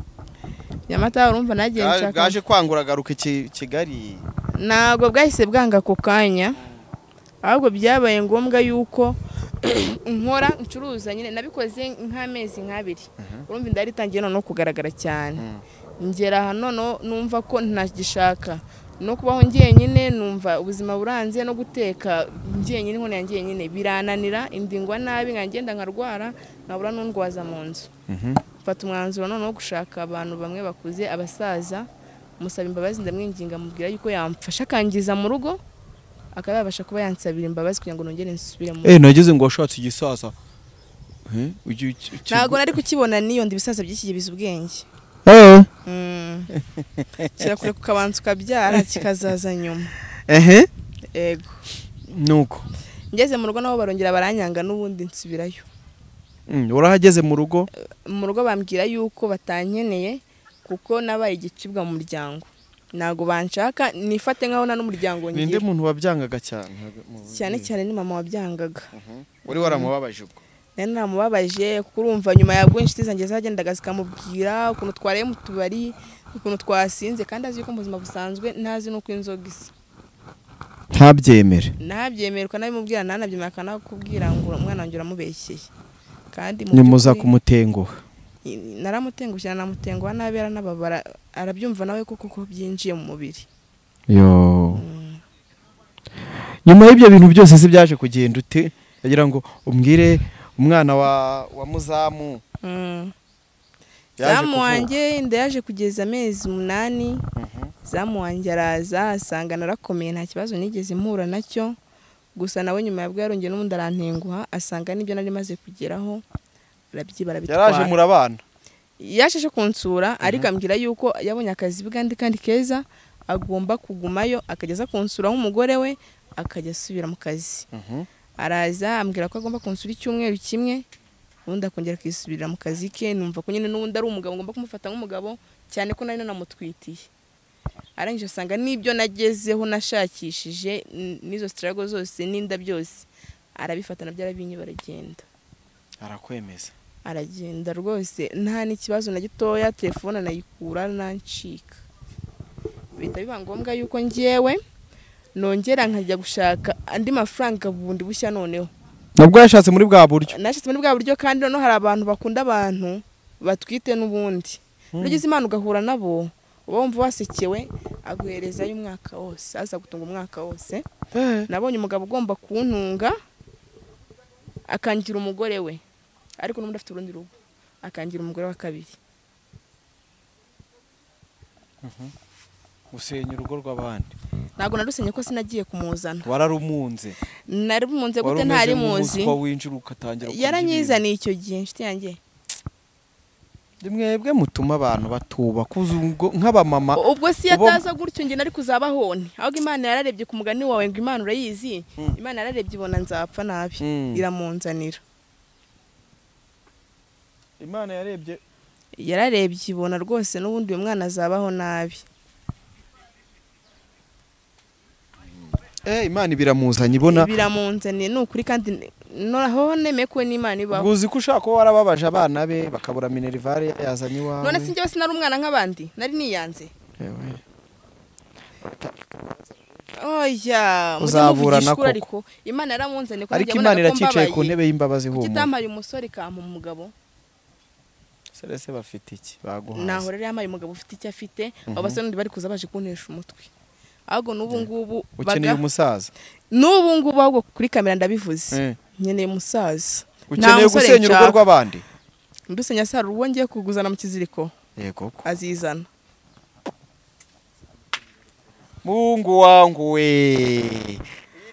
Nyamata urumva nagiye nshaka. Bwaje kwangura garuka Kigali? Ntabwo bwahise bwanga ako kanya, ahubwo byabaye ngombwa yuko nkora ncuruza nyine. Nabikoze nk'amezi nk'abiri, urumva inda yaritangiye noneho kugaragara cyane. Ngera hano numva ko ntagishaka no kubaho njyenyine, numva ubuzima buranze, no guteka njyenyine, inkono yanjye njyenyine birananira, indingwa nabi, nkagenda nkarwara, nkabura n'undwaza mu nzu. Mfata umwanzuro noneho gushaka abantu bamwe bakuze, abasaza, musaba imbabazi, ndamwinginga, mubwira yuko yamfasha akangiza mu rugo, akaba yabasha kuba yansabira imbabazi kugira ngo nongere nsubire mu rugo. Nageze ngo washatse igisaza. Ntabwo nari kukibona niyo ndi ibisaza by'iki gihe biza ubwenge. Kirakure kukabanza ukabyara kikazaza nyuma. Yego. Nuko ngeze mu rugo nabo barongera baranyanga n'ubundi nsubirayo. Urahageze mu rugo? Mu rugo bambwira yuko batankeneye kuko nabaye igicibwa mu muryango. Ntago banshaka nifate nkaho na n'umuryango ngira. Ninde muntu wabyangaga cyane? Cyane cyane ni mama wabyangaga. Uri waramubabaje ubwo? Nari naramubabaje kuko urumva nyuma yabwo inshuti zanjye zagendaga zikamubwira ukuntu twaraye mu tubari, ukuntu twasinze, kandi azi yuko mu buzima busanzwe ntazi nuko inzoga isa. Ntabyemere. Ntabyemere ukanabimubwira ntanabyemera akanakubwira ngo umwana wanjye uramubeshyeye. Kandi nimuza kumutenguha. Naramutengushye namutenguha nabi aranababara, arabyumva nawe koko ko byinjiye mu mubiri. Yo. Nyuma y'ibyo bintu byose se byaje kugenda ute? Agira ngo umbwire umwana wa muzamu. Zamu wanjye inda yaje kugeza amezi 8. Zamu wanjye araza asanga narakomeye nta kibazo nigeze mpura nacyo. Gusa nawe nyuma yabwo yarongeye n'ubundi arantenguha asanga nibyo nari maze kugeraho arabyibara bitwara. Yaraje murabana. Yasheshe kunsura ariko ambwira yuko yabonye akazi bwandi kandi keza agomba kugumayo akageza kunsura nk'umugore we akajya asubira mu kazi. Araza ambwira ko agomba kunsura icyumweru kimwe ubundi akongera kwisubirira mu kazi ke. Numva ko nyine n'ubundi ari umugabo ngomba kumufata nk'umugabo cyane ko nari nanamutwitiye. Arangije asanga nibyo nagezeho nashakishije n'izo struggle zose n'inda byose arabifata nabyo arabinyi baragenda. Arakwemeza. Aragenda rwose nta n'ikibazo na gitoya, telefone nayikura nancika. Bihita biba ngombwa yuko ngewe nongera nkajya gushaka andi mafaranga bundi bushya noneho. Nabwo yashatse muri bwa buryo. Nashatse muri bwa buryo kandi noneho hari abantu bakunda abantu batwite n'ubundi. Ugize Imana ugahura nabo uba wumva wasekewe aguhereza y'umwaka wose, aza gutunga umwaka wose. Nabonye umugabo ugomba kuntunga akangira umugore we, ariko n'ubundi afite urundi rugo, akangira umugore wa kabiri. Usenya urugo rw'abandi. Ntago narusenye ko sinagiye kumuzana. Wararumunze. Narimunze gute ntari muzi. Ko winjira ukatangira. Yaranyizaniye icyo gihe inshuti yanjye. Mwebwe mutuma abantu batuba kuzungo nk'abamama. Ubwo si yataza gutyo nge nari kuzabahone. Ahubwo Imana yararebye ku mugani wawe ngo Imana urayizi. Imana yararebye ibona nzapfa nabi iramunzanira. Imana yarebye ibona rwose n'ubundi uyu mwana azabaho nabi. Imana ibiramuzanye ibona. Biramunzaniye ni ukuri kandi noneho nemeye ko n'Imana ibaho. Uzi ko ushaka ko warababaje abana be bakabura minerivare yazanye iwawe. None sinjye sinari umwana nk'abandi, nari niyanze. Oya, uzaburana koko. Ariko Imana yaramunzaniye ko ariko Imana iracicaye ku ntebe y'imbabazi humura. Kitampaye umusore kampa umugabo. Serese bafite iki baguhaze. Naho rero yamaye umugabo ufite icyo afite, abo basore n'undi bari kuza baje kuntesha umutwe. Ahubwo n'ubu ngubu ukeneye umusaza. N'ubu ngubu ahubwo kuri kamera ndabivuze. Nkeneye umusaza. Ukeneye gusenya urugo rw'abandi. Ndusenya sara uwo ngiye kuguzana mu kiziriko. Yego ko. Azizana. Mungu wangu we.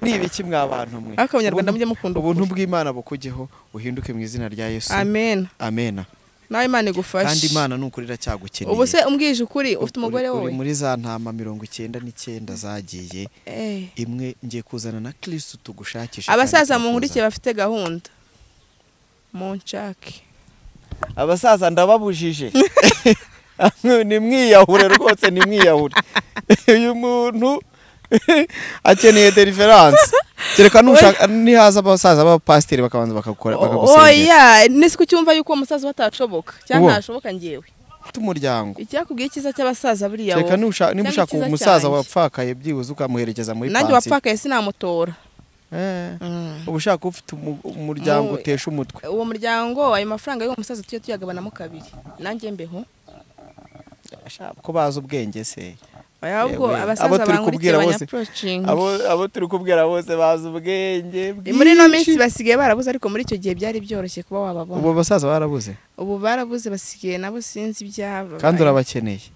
Ni ibiki mwa bantu mwe. Ariko abanyarwanda mujye mukunda ubuntu bw'Imana bukugeho uhinduke mu izina rya Yesu. Amen. Amena. Nawe Imana igufashe. Kandi Imana nukuri iracyagukeneye. Ubu se umbwije ukuri ufite umugore wowe? Uri muri za ntama 99 zagiye. Imwe ngiye kuzana na Kristo tugushakisha. Abasaza mu nkurikiye bafite gahunda. Munshake. Abasaza ndababujije. Ni mwiyahure rwose, ni mwiyahure. Uyu muntu akeneye deliverance. Kereka nushaka nihaza abasaza b'abapasiteri bakabanza bakakora bakagusengera. Oya, nisi kucyumva yuko umusaza batacoboka cyangwa ntashoboka ngewe. Umuryango. Icyakubwiye cyiza cy'abasaza buriya wowe. Kereka nushaka niba ushaka umusaza wapfakaye byibuze ukamuherekeza muri pansiyo. Nanjye wapfakaye sinamutora. Ubu ushaka ufite umuryango utesha umutwe. Uwo muryango ayo mafaranga y'uwo musaza tuye tuyagabanamo kabiri. Nanjye mbeho. Ko bazi ubwenge se. Ahubwo abasaza bangurikiye abanyaproaching. Abo turi kubwira bose bazi ubwenge. Muri no minsi basigaye barabuze ariko muri icyo gihe byari byoroshye kuba wababona. Ubu basaza barabuze. Ubu barabuze basigaye nabo sinzi ibyabo. Kandi urabakeneye.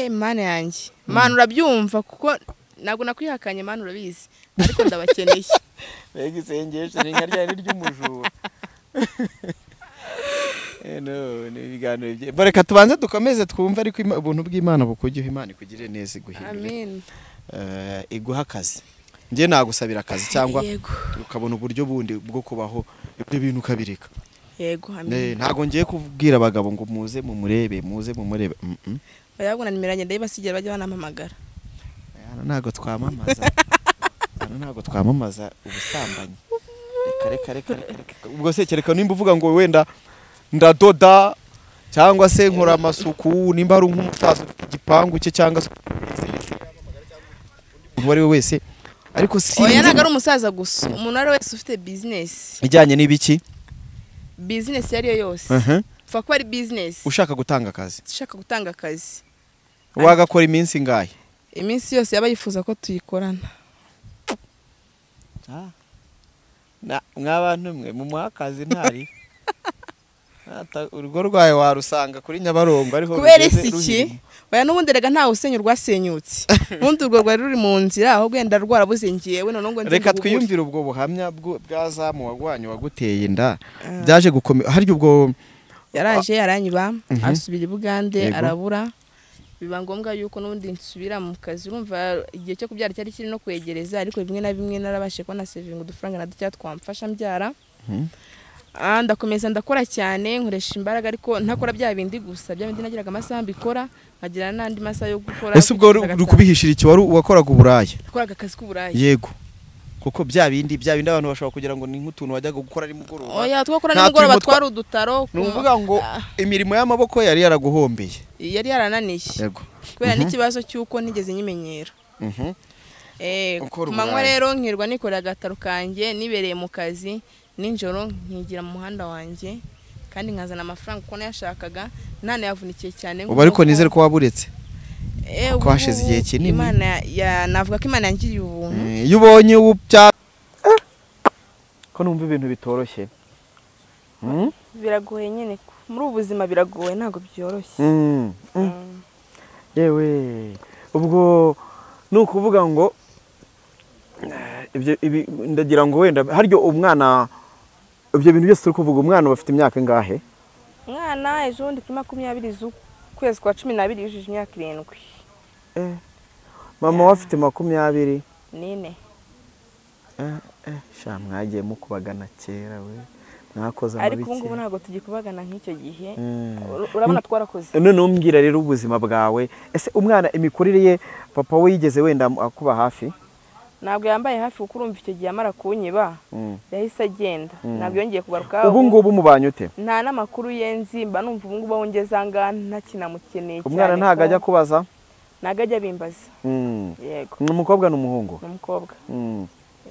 Mana yanjye. Mana urabyumva kuko ntabwo nakwihakanye Mana urabizi ariko ndabakeneye. Mbega isengesho ni nka ryari ry'umujura. No, ni ibiganiro bye. Bareka tubanze dukomeze twumve ariko ubuntu bw'Imana bukugiho Imana ikugire neza iguhindure. Amen. Iguha akazi. Ngiye nagusabira akazi cyangwa ukabona uburyo bundi bwo kubaho ibyo bintu ukabireka. Yego, amen. Ntago ngiye kubwira abagabo ngo muze mumurebe, muze mumurebe. Bayabona nimero yanjye ndayibasigira bajya banampamagara. Hano ntago twamamaza. Hano ntago twamamaza ubusambanyi. Reka reka reka. Ubwo se kereka nimba uvuga ngo wenda ndadoda cyangwa se nkora amasuku, nimba ari nk'umusaza ufite igipangu cye cyangwa se uwo ari we wese, ariko si oya ntago ari umusaza gusa, umuntu ari wese ufite business ijyanye n'ibiki, business yari yo yose, upfa kuba ari business, ushaka gutanga akazi, ushaka gutanga akazi, wagakora iminsi ingahe? Iminsi yose yaba yifuza ko tuyikorana. Na mwabantu mwe mu mwakazi ntari urugo rwawe warusanga kuri Nyabarongo ariho kubera iki? Oya n'ubundi rega ntawe usenya urwasenyutse, ubundi urwo rwari ruri mu nzira aho gwenda rwarabuze ngiyewe none ngo reka twiyumvire ubwo buhamya bwa zamu wagwanyu waguteye inda byaje gukomera. Harya ubwo yaraje yaranyiba asubira i Bugande arabura, biba ngombwa yuko n'ubundi nsubira mu kazi. Urumva igihe cyo kubyara cyari kiri no kwegereza, ariko bimwe na bimwe narabashe kubona saving udufaranga na ducya twamfasha mbyara. Ndakomeza ndakora cyane, nkoresha imbaraga, ariko ntakora bya bindi gusa, bya bindi nagiraga amasaha mbikora nkagira n'andi masaha yo gukora. Ese ubwo uri kubihishira iki? Wari wakoraga uburaya? Nakoraga akazi k'uburaya. Yego, kuko bya bindi abantu bashobora kugira ngo ni nk'utuntu wajyaga gukora ari mugoroba. Oya, twakora nimugoroba, twari udutaro. Ni ukuvuga ngo imirimo y'amaboko yari yaraguhombeye, yari yarananiye. Yego, kubera n'ikibazo cy'uko ntigeze nyimenyera. Ku manywa rero nkirwa nikorera agataro kanjye nibereye mu kazi, nijoro nkigira mu muhanda wanjye kandi nkazana amafaranga uko nayashakaga, ntanayavunikiye cyane. Ubu ariko nizere ko waburetse, kuko hashize igihe kinini. Imana navuga ko Imana yangiriye ubuntu. Iyo ubonye ubu bya ko numva ibintu bitoroshye. Biragoye nyine muri ubu buzima, biragoye ntabwo byoroshye. Yewe, ubwo ni ukuvuga ngo ibyo ndagira ngo wenda haryo umwana, ibyo bintu byose turi kuvuga, umwana bafite imyaka ingahe? Umwana ejo bundi kuri 20 z'ukwezi kwa 12 yujuje imyaka 7. Mama we afite 24. Sha mwagiye mukubagana kera we, mwakoze amabiki. Ariko ubu ngubu ntabwo tugikubagana nk'icyo gihe, urabona twarakoze. None umbwira rero ubuzima bwawe, ese umwana imikurire ye papa we yigeze wenda akuba hafi? Ntabwo yambaye hafi, kuko urumva icyo gihe amara kunyiba yahise agenda, ntabwo yongeye kugaruka. Ubu ngubu mubanye ute? Nta n'amakuru ye nzi, mba numva ubu ngubu aho ngeze aha ngaha ntakinamukeneye cyane. Umwana ntabwo ajya kubaza? Ntabwo ajya abimbaza. Yego. Ni umukobwa n'umuhungu? Ni umukobwa.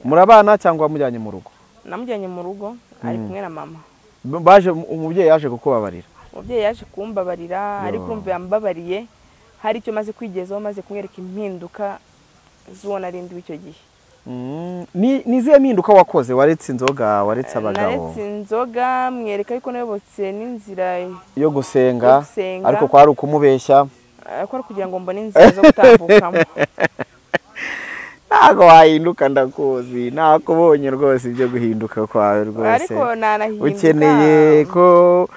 Murabana cyangwa wamujyanye mu rugo? Namujyanye mu rugo, ari kumwe na mama. Baje umubyeyi yaje kukubabarira? Umubyeyi yaje kumbabarira, ariko urumva yambabariye hari icyo maze kwigezaho, maze kumwereka impinduka z'uwo narindi w'icyo gihe. Ni izihe mpinduka wakoze? Waretse inzoga, waretse abagabo? Naretse inzoga, mwereka yuko nayobotse n'inzira yo gusenga, ariko kwari ukumubeshya, ariko ari kugira ngo mbone inzira zo gutambukamo. Ntago wahinduka, ndakuzi, nakubonye rwose ibyo guhinduka kwawe rwose. Ariko nanahinduka. Ukeneye ko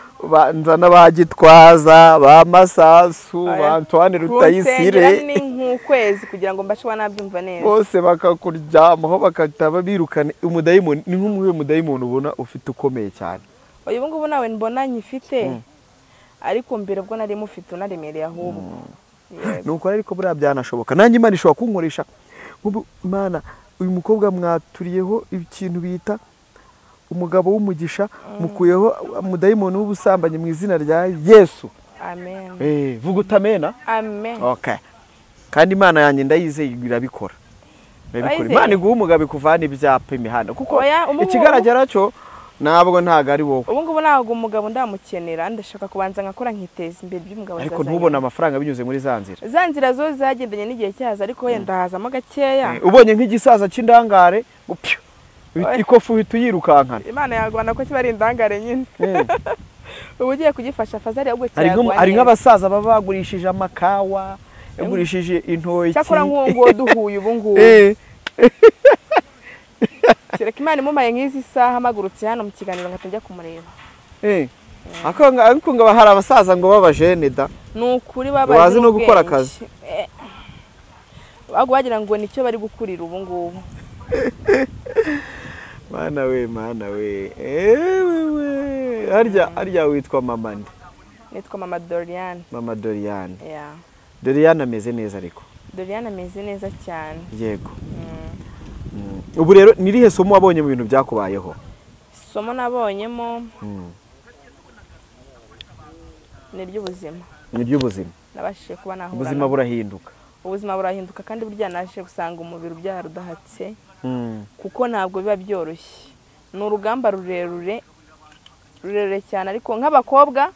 nzana ba Gitwaza, ba Masasu, ba Antoine Rutayisire ni nk'ukwezi kugira ngo mbashe nabyumva neza. Bose bakakuryamaho bakataba birukana umudayimoni. Ni nk'umuwe mudayimoni ubona ufite ukomeye cyane? Oya, ubu ngubu nawe mbona nyifite, ariko mbere ubwo nari mufite unaremereye ahubwo. Nuko ariko buriya byanashoboka, nanjye Imana ishobora kunkoresha. Imana, uyu mukobwa mwaturiyeho ikintu bita umugabo w'umugisha, mukuyeho umudayimoni w'ubusambanyi mu izina rya Yesu. Amen. Vuga utamena? Amen. Okay. Kandi Imana yanjye ndayizeye irabikora. Imana iguha umugabo ikuvana ibyapa imihanda, kuko ikigaragara cyo ntabwo ntago ari wowe. Ubu ngubu ntabwo umugabo ndamukenera, ndashaka kubanza nkakora nkiteza imbere by'umugabo. Ariko ntubona amafaranga binyuze muri za nzira. Za nzira zo zagendanye n'igihe cyaza, ariko wenda hazamo gakeya. Ubonye nk'igisaza cy'indangare ikofu uhita uyirukankana. Imana yagwana ko kiba ari indangare nyine. Ubu ugiye kugifasha fazari ahubwo kiragwa. Hari nk'abasaza baba bagurishije amakawa, yagurishije intoki. Cyakora nk'uwo nguwo duhuye ubu ngubu. Kereka Imana imumaye nk'izi saha mpagurutse hano mu kiganiro ngatajya kumureba. Ariko ngo hari abasaza ngo babajene da. Ni ukuri baba bazi no gukora akazi. Ahubwo wagira ngo nicyo bari gukurira ubu ngubu. Mana we, mana we, ewe we. Harya witwa mama nde? Nitwa mama Doriane. Mama Doriane. Yeah. Doriane ameze neza ariko. Doriane ameze neza cyane. Yego. Ubu rero nirihe somo wabonye mu bintu byakubayeho? Somo nabonyemo ni ry'ubuzima. Ni ry'ubuzima. Nabashije kuba nahura. Ubuzima burahinduka. Ubuzima burahinduka kandi burya naje gusanga umubiri ubyara udahatse. Kuko ntabwo biba byoroshye. Ni urugamba rurerure cyane ariko nk'abakobwa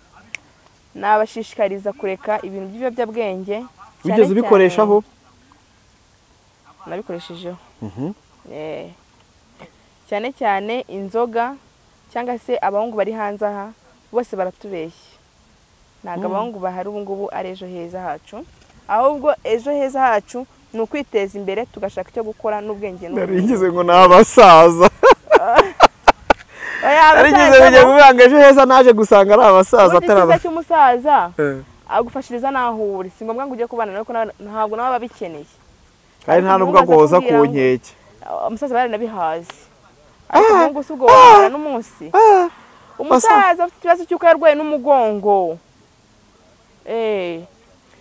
nabashishikariza kureka ibintu by'ibiyobyabwenge. Wigeze ubikoreshaho? Nabikoreshejeho. Cyane cyane inzoga cyangwa se abahungu bari hanze aha bose baratubeshya. Ntabwo abahungu bahari ubu ngubu ari ejo heza hacu, ahubwo ejo heza hacu ni ukwiteza imbere tugashaka icyo gukora n'ubwenge n'ubumenyi. Narigize ngo n'abasaza. Narigize bijya kubanga ejo heza naje gusanga ari abasaza atari aba. Cy'umusaza agufashiriza naho uri, si ngombwa ngo ujye kubana nawe ntabwo nabo babikeneye. Kandi nta nubwo agoza ku nkeke. Umusaza baranabihaze. Ariko umuhungu si ubwo wabana n'umunsi. Umusaza afite ikibazo cy'uko yarwaye n'umugongo.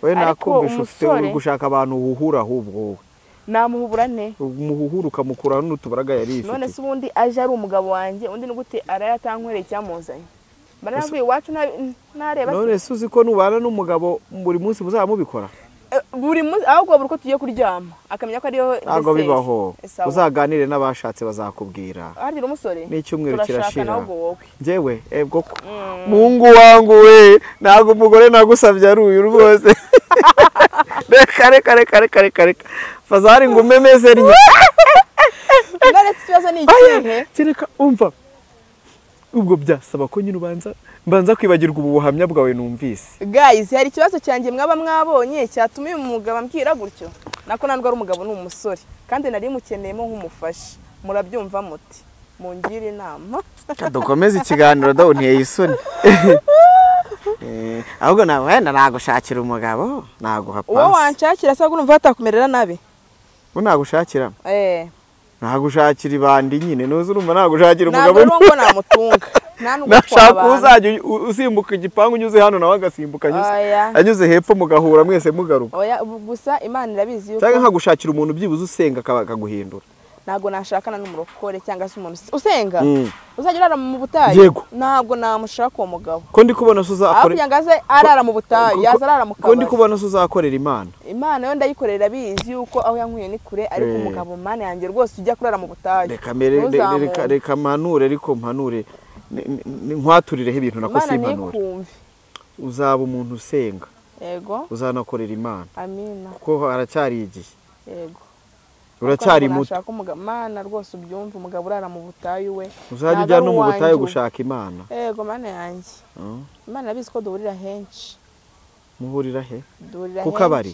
We nakumvisha ufite uri gushaka abantu uhuhura ahubwo wowe. Namuhubura nte? Umuhuhura ukamukura n'utubaraga yari ifite. None se ubundi aje ari umugabo wanjye, undi nugute arayatankoreye icyamuzanye. Baranavuye iwacu ntareba se. None se uzi ko nubana n'umugabo buri munsi muzaba mubikora? Buri munsi ahubwo buri uko tugiye kuryama akamenya ko ariyo. Ntabwo bibaho. Uzaganire n'abashatse bazakubwira. Harira umusore. N'icyumweru kirashira. Njyewe ebwo Mungu wangu we, ntabwo umugore nagusabye ari uyu rwose. Reka reka reka reka reka reka. Fazari ngo umemeze rye. None ikibazo ni ikihe? Kereka umva. Ubwo byasaba ko nyine ubanza mbanza kwibagirwa ubu buhamya bwawe numvise. Guys, hari ikibazo cyanjye mwaba mwabonye cyatuma uyu mugabo ambwira gutyo. Nako nandwa ari umugabo ni umusore kandi nari mukeneyemo nk'umufasha. Murabyumva muti mungire inama. Dukomeze ikiganiro dawo nteye isoni. Ahubwo nawe wenda nagushakira umugabo naguha pass. Uwo wanshakira se urumva atakumerera nabi? Uwo nagushakira? Nagushakira ibandi nyine nuzi urumva nagushakira umugabo. Ntabwo ngo namutunga. Nashaka uzajya usimbuka igipangu unyuze hano nawe agasimbuka anyuze hepfo mugahura mwese mugaruka. Oya gusa Imana irabizi yuko cyangwa nkagushakira umuntu byibuze usenga akaguhindura. Ntabwo nashakana n'umurokore cyangwa se umuntu usenga uzajya urara mu butayu. Ntabwo namushaka uwo mugabo. Ko ndi kubona se uzakore aho ngaze arara mu butayu yaza arara mu kabari. Ko ndi kubona se uzakorera Imana. Imana yo ndayikorera bizi yuko aho yankuye ni kure ariko umugabo Mana yanjye rwose ujya kurara mu butayu. Reka mere reka mpanure ariko mpanure nkwaturireho ibintu nako simpanure. Uzaba umuntu usenga. Yego. Uzanakorera Imana. Amina. Kuko haracyari igihe. Yego. Uracyari muto. Mana rwose ubyumva umugabo urara mu butayu we. Uzajya ujya no mu butayu gushaka Imana. Yego Mana yanjye. Imana abizi ko duhurira henshi. Muhurira he? Duhurira ku kabari.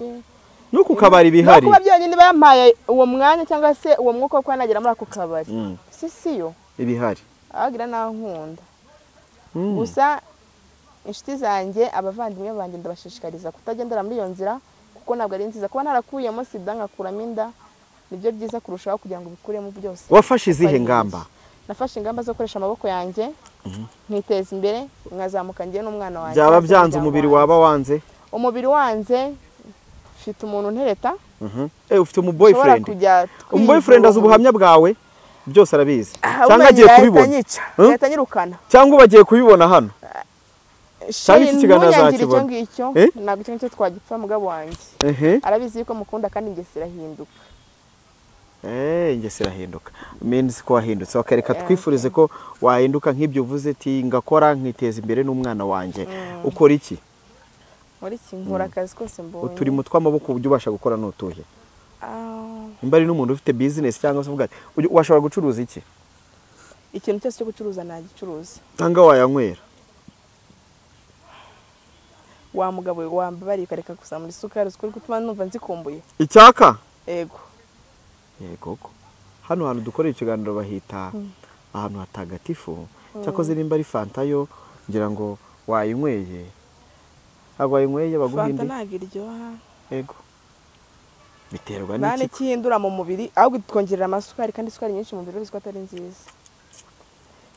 No ku kabari bihari. No kuba byonyine bampaye uwo mwanya cyangwa se uwo mwuka wo kwanagera muri ako kabari. Si siyo. Ibihari. Agira nankunda. Gusa inshuti zanjye abavandimwe banjye ndabashishikariza kutagendera muri iyo nzira kuko ntabwo ari nziza kuba narakuyemo sida ngakuramo inda. Nibyo byiza kurushaho kugira ngo bikuremo byose. Wafashe izihe ngamba? Nafashe ingamba zo gukoresha amaboko yanjye nkiteza imbere nkazamuka ngiye n'umwana wanjye. Byaba byanze umubiri waba wanze? Umubiri wanze mfite umuntu ntereta. Ufite umu boyfriend. Umu boyfriend azi ubuhamya bwawe byose arabizi. Cyangwa agiye kubibona. Yahita anyirukana. Cyangwa bagiye kubibona hano. Cyangwa iki kiganiro azakibona. Ntabwo icyo ngicyo twagipfa mugabo wanjye. Arabizi yuko mukunda kandi ingeso irahinduka. Ingeso irahinduka. Means ko wahindutse. Okay, reka twifurize ko wahinduka nk'ibyo uvuze ati ngakora nkiteza imbere n'umwana wanjye. Ukora iki? Muri iki nkora akazi kose mbonye. Uturimo tw'amaboko ujya ubasha gukora n'utuhe? Imba ari n'umuntu ufite business cyangwa se uvuga ati washobora gucuruza iki? Ikintu cyose cyo gucuruza nagicuruza. Cyangwa wayanywera? Wa mugabo wambabariye ukareka gusamura isukari uziko gutuma numva nzikumbuye. Icyaka? Yego. Yego. Hano hantu dukorera ikiganiro bahita ahantu hatagatifu. Cyakoze nimba ari fanta yo ngira ngo wayinyweye. Ntabwo wayinyweye baguhinde. Fanta ntabwo iryoha. Yego. Biterwa n'iki? Nane kihindura mu mubiri ahubwo twongerera amasukari kandi isukari nyinshi mu mubiri uziko atari nziza.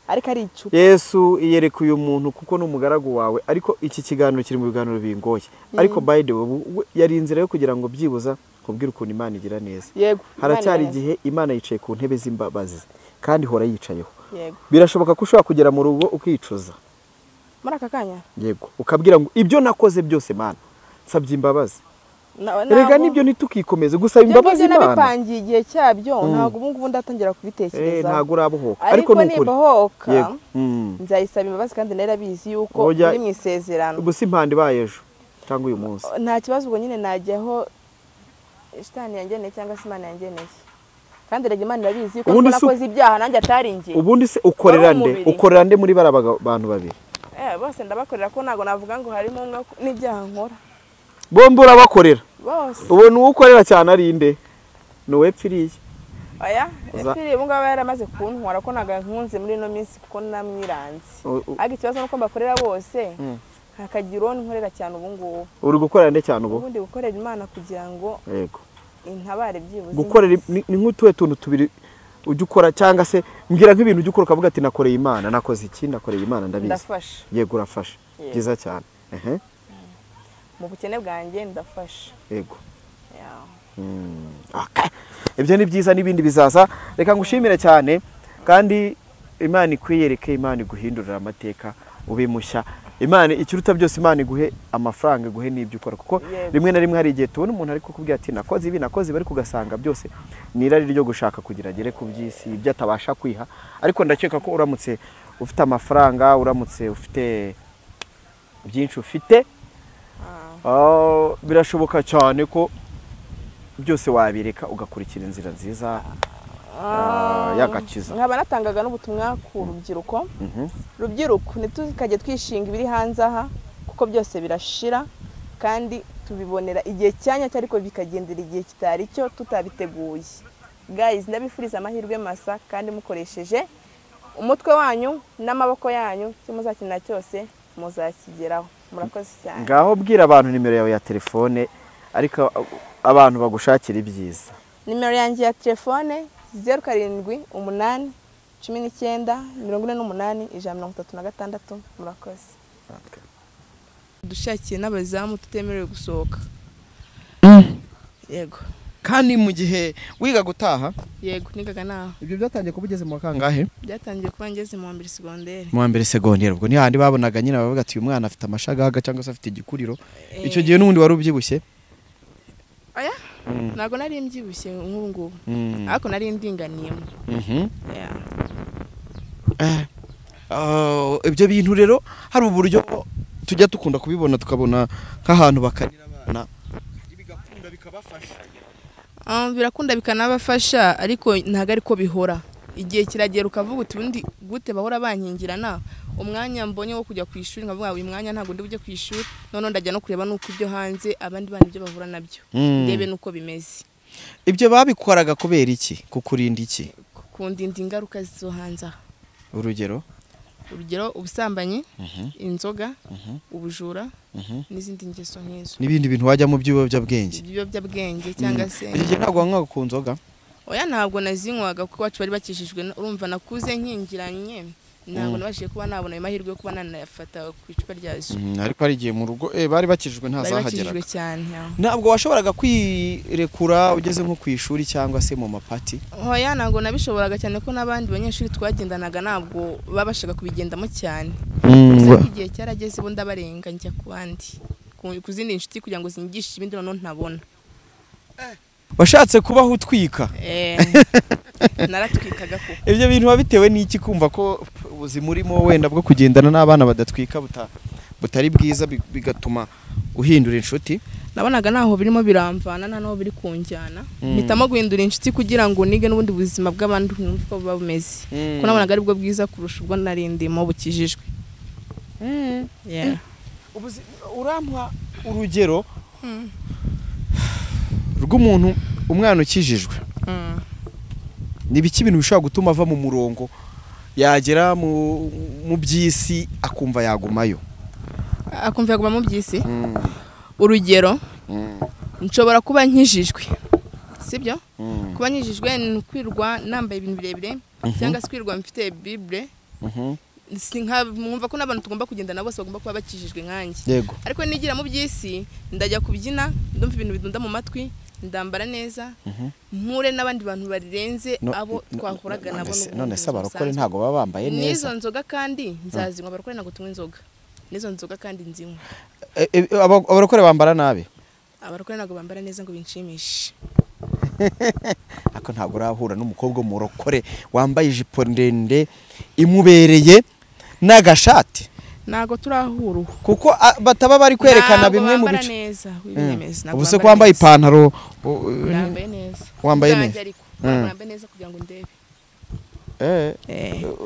Ariko ari icupa. Yesu iyereka uyu muntu kuko ni umugaragu wawe, ariko iki kiganiro kiri mu biganiro bingoye. Ariko by the way, yari inzira yo kugira ngo byibuza kubwira ukuntu Imana igira neza. Yego. Haracyari igihe Imana yicaye ku ntebe z'imbabazi kandi ihora yicayeho. Yego. Birashoboka ko ushobora kugera mu rugo ukicuza. Muri aka kanya? Yego. Ukabwira ngo ibyo nakoze byose Mana, nsabye imbabazi. Erega nibyo ntitukikomeze gusaba imbabazi Imana. Nabipangiye igihe cyabyo, ntabwo ubu ngubu ndatangira kubitekereza. Ntabwo urabohoka. Ariko nibohoka nzayisaba imbabazi kandi narabizi yuko uri mu isezerano. Gusa impande ibaye ejo cyangwa uyu munsi. Nta kibazo, ubwo nyine najyaho shitani yangeneye cyangwa se Imana yangeneye. Kandi rega Imana irabizi yuko nakoze ibyaha nanjye ataringiye. Ubundi se ukorera nde? Ukorera nde muri bara bantu babiri? Bose ndabakorera ko ntago navuga ngo harimo umwe n'ibyaha nkora. Bombi urabakorera? Bose. Ubona uwo ukorera cyane ari inde? Ni uwepfiriye. Oya, epfiriye ubu ngaba yaramaze kuntwara ko ntago nkunze muri ino minsi kuko namwiranze. Ariko ikibazo nuko mbakorera bose hakagira uwo nkorera cyane ubu ngubu. Uri gukorera nde cyane ubu? Ubundi gukorera Imana kugira ngo yego intabare byibuze. Gukorera ni nk'utuwe tuntu tubiri ujya ukora cyangwa se mbwira nk'ibintu ujya ukora ukavuga ati nakoreye Imana, nakoze iki, nakoreye Imana ndabizi. Ndafasha. Yego urafasha. Byiza cyane. Mu bukene bwanjye ndafasha. Yego. Okay. Ibyo ni byiza n'ibindi bizaza. Reka ngushimire cyane kandi Imana ikwiyereke, Imana iguhindurira amateka ube mushya. Imana ikiruta byose, Imana iguhe amafaranga, iguhe n'ibyo ukora, kuko rimwe na rimwe hari igihe tubona umuntu ariko kubwira ati nakoze ibi nakoze, bari kugasanga byose ni irari ryo gushaka kugira agere ku by'isi ibyo atabasha kwiha. Ariko ndakeka ko uramutse ufite amafaranga, uramutse ufite byinshi ufite, birashoboka cyane ko byose wabireka ugakurikira inzira nziza y'agakiza. Nkaba natangaga n'ubutumwa ku rubyiruko. Rubyiruko ntitukajye twishinga ibiri hanze aha kuko byose birashira kandi tubibonera igihe cyanya ariko bikagendera igihe kitari cyo tutabiteguye. Guys, ndabifuriza amahirwe masa kandi mukoresheje umutwe wanyu n'amaboko yanyu, icyo muzakenera cyose muzakigeraho. Murakoze cyane. Ngaho bwira abantu nimero yawe ya telefone ariko abantu bagushakira ibyiza. Nimero yanjye ya telefone 078 19 48 136. Murakoze. Dushakiye n'abazamu tutemerewe gusohoka. Yego. Kandi mu gihe wiga gutaha? Yego, nigaga naho. Ibyo byatangiye kuba ugeze mu kangahe? Byatangiye kuba ngeze mu wa mbere segonderi. Mu wa mbere segonderi, ubwo ni handi babonaga nyine bavuga ati uyu mwana afite amashagaga cyangwa se afite igikuriro. Icyo gihe n'ubundi wari ubyibushye? Oya, ntabwo nari mbyibushye nk'ubu ngubu. Ariko nari ndinganiyemo. Ibyo bintu rero hari uburyo tujya dukunda kubibona tukabona nk'ahantu bakarira abana bigakunda bikabafasha. Birakunda bikanabafasha ariko ntago ariko bihora. Igihe kiragera ukavuga uti ubundi gute bahora bankingirana, umwanya mbonye wo kujya ku ishuri nkavuga uyu mwanya ntago ndi bujye ku ishuri, none ndajya no kureba nuko ibyo hanze abandi bana ibyo bahura nabyo, ndebe nuko bimeze. Ibyo babikoraga kubera iki? Kukurinda iki? Kundinda ingaruka zo hanze. Urugero? Urugero ubusambanyi, inzoga, ubujura n'izindi ngeso nk'izo. N'ibindi bintu wajya mu by'ibiyobyabwenge. Ibiyobyabwenge cyangwa se. Igihe ntabwo wanywaga ku nzoga? Oya, ntabwo nazinywaga kuko wacu bari bakijijwe, urumva nakuze nkingiranye, ntabwo nabashije kuba nabona ayo mahirwe yo kuba nanayafata ku icupa ryazo. Ariko hari igihe mu rugo bari bakijijwe ntazahageraga. Bari bakijijwe cyane. Ntabwo washoboraga kwirekura ugeze nko ku ishuri cyangwa se mu mapati? Oya, ntabwo nabishoboraga cyane ko n'abandi banyeshuri twagendanaga ntabwo babashaga kubigendamo cyane. Gusa igihe cyarageze bo ndabarenga njya ku bandi, ku zindi nshuti kugira ngo zinyigishe ibindi noneho ntabona. Washatse kubaho utwika? Naratwikaga koko. Ibyo bintu wabitewe n'iki kumva ko ubuzima urimo wenda bwo kugendana n'abana badatwika butari bwiza bigatuma uhindura inshuti? Nabonaga naho birimo biramvana nta naho biri kunjyana, mpitamo guhindura inshuti kugira ngo nige n'ubundi buzima bw'abandi numve uko buba bumeze, kuko nabonaga ari bwo bwiza kurusha ubwo nari ndimo bukijijwe. Urampa urugero rw'umuntu umwana ukijijwe, ni biki ibintu bishobora gutuma ava mu murongo yagera mu by'isi akumva yagumayo? Akumva yaguma mu by'isi? Urugero nshobora kuba nkijijwe, sibyo? Kuba nkijijwe ni ukwirwa nambaye ibintu birebire cyangwa se kwirwa mfite Bible Mwumva ko n'abantu tugomba kugenda nabo bose bagomba kuba bakijijwe nkanjye. Ariko nigira mu by'isi ndajya kubyina, ndumva ibintu bidunda mu matwi, ndambara neza, mpure n'abandi bantu barenze abo twahuraga nabo. None se abarokore ntago baba bambaye neza? N'izo nzoga kandi nzazinywa, abarokore ntago tunywa inzoga. N'izo nzoga kandi nzinywa. Abarokore bambara nabi? Abarokore ntago bambara neza ngo binshimishe. Ako ntago urahura n'umukobwa murokore wambaye ijipo ndende imubereye n'agashati? Ntago turahura kuko bataba bari kwerekana bimwe mu bice. Ubu se ko wambaye ipantaro? Wambaye neza. Wambaye neza. Wambaye neza kugira ngo ndebe.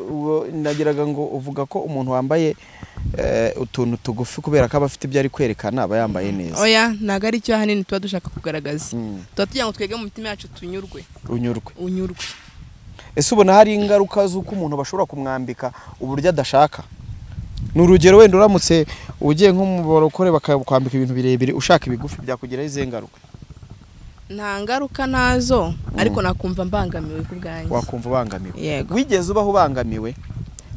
Ubwo nagiraga ngo uvuga ko umuntu wambaye utuntu tugufi kubera ko aba afite ibyo ari kwerekana aba yambaye neza. Oya, ntago ari cyo ahanini tuba dushaka kugaragaza. Tuba tugira ngo twege mu mitima yacu tunyurwe. Unyurwe. Ese ubona hari ingaruka z'uko umuntu bashobora kumwambika uburyo adashaka? Ni urugero wenda uramutse ugiye nko mu barokore bakakwambika ibintu birebire ushaka ibigufi, byakugiraho izihe ngaruka? Nta ngaruka nazo, ariko nakumva mbangamiwe ku bwanjye. Wakumva ubangamiwe? Yego. Wigeze ubaho ubangamiwe?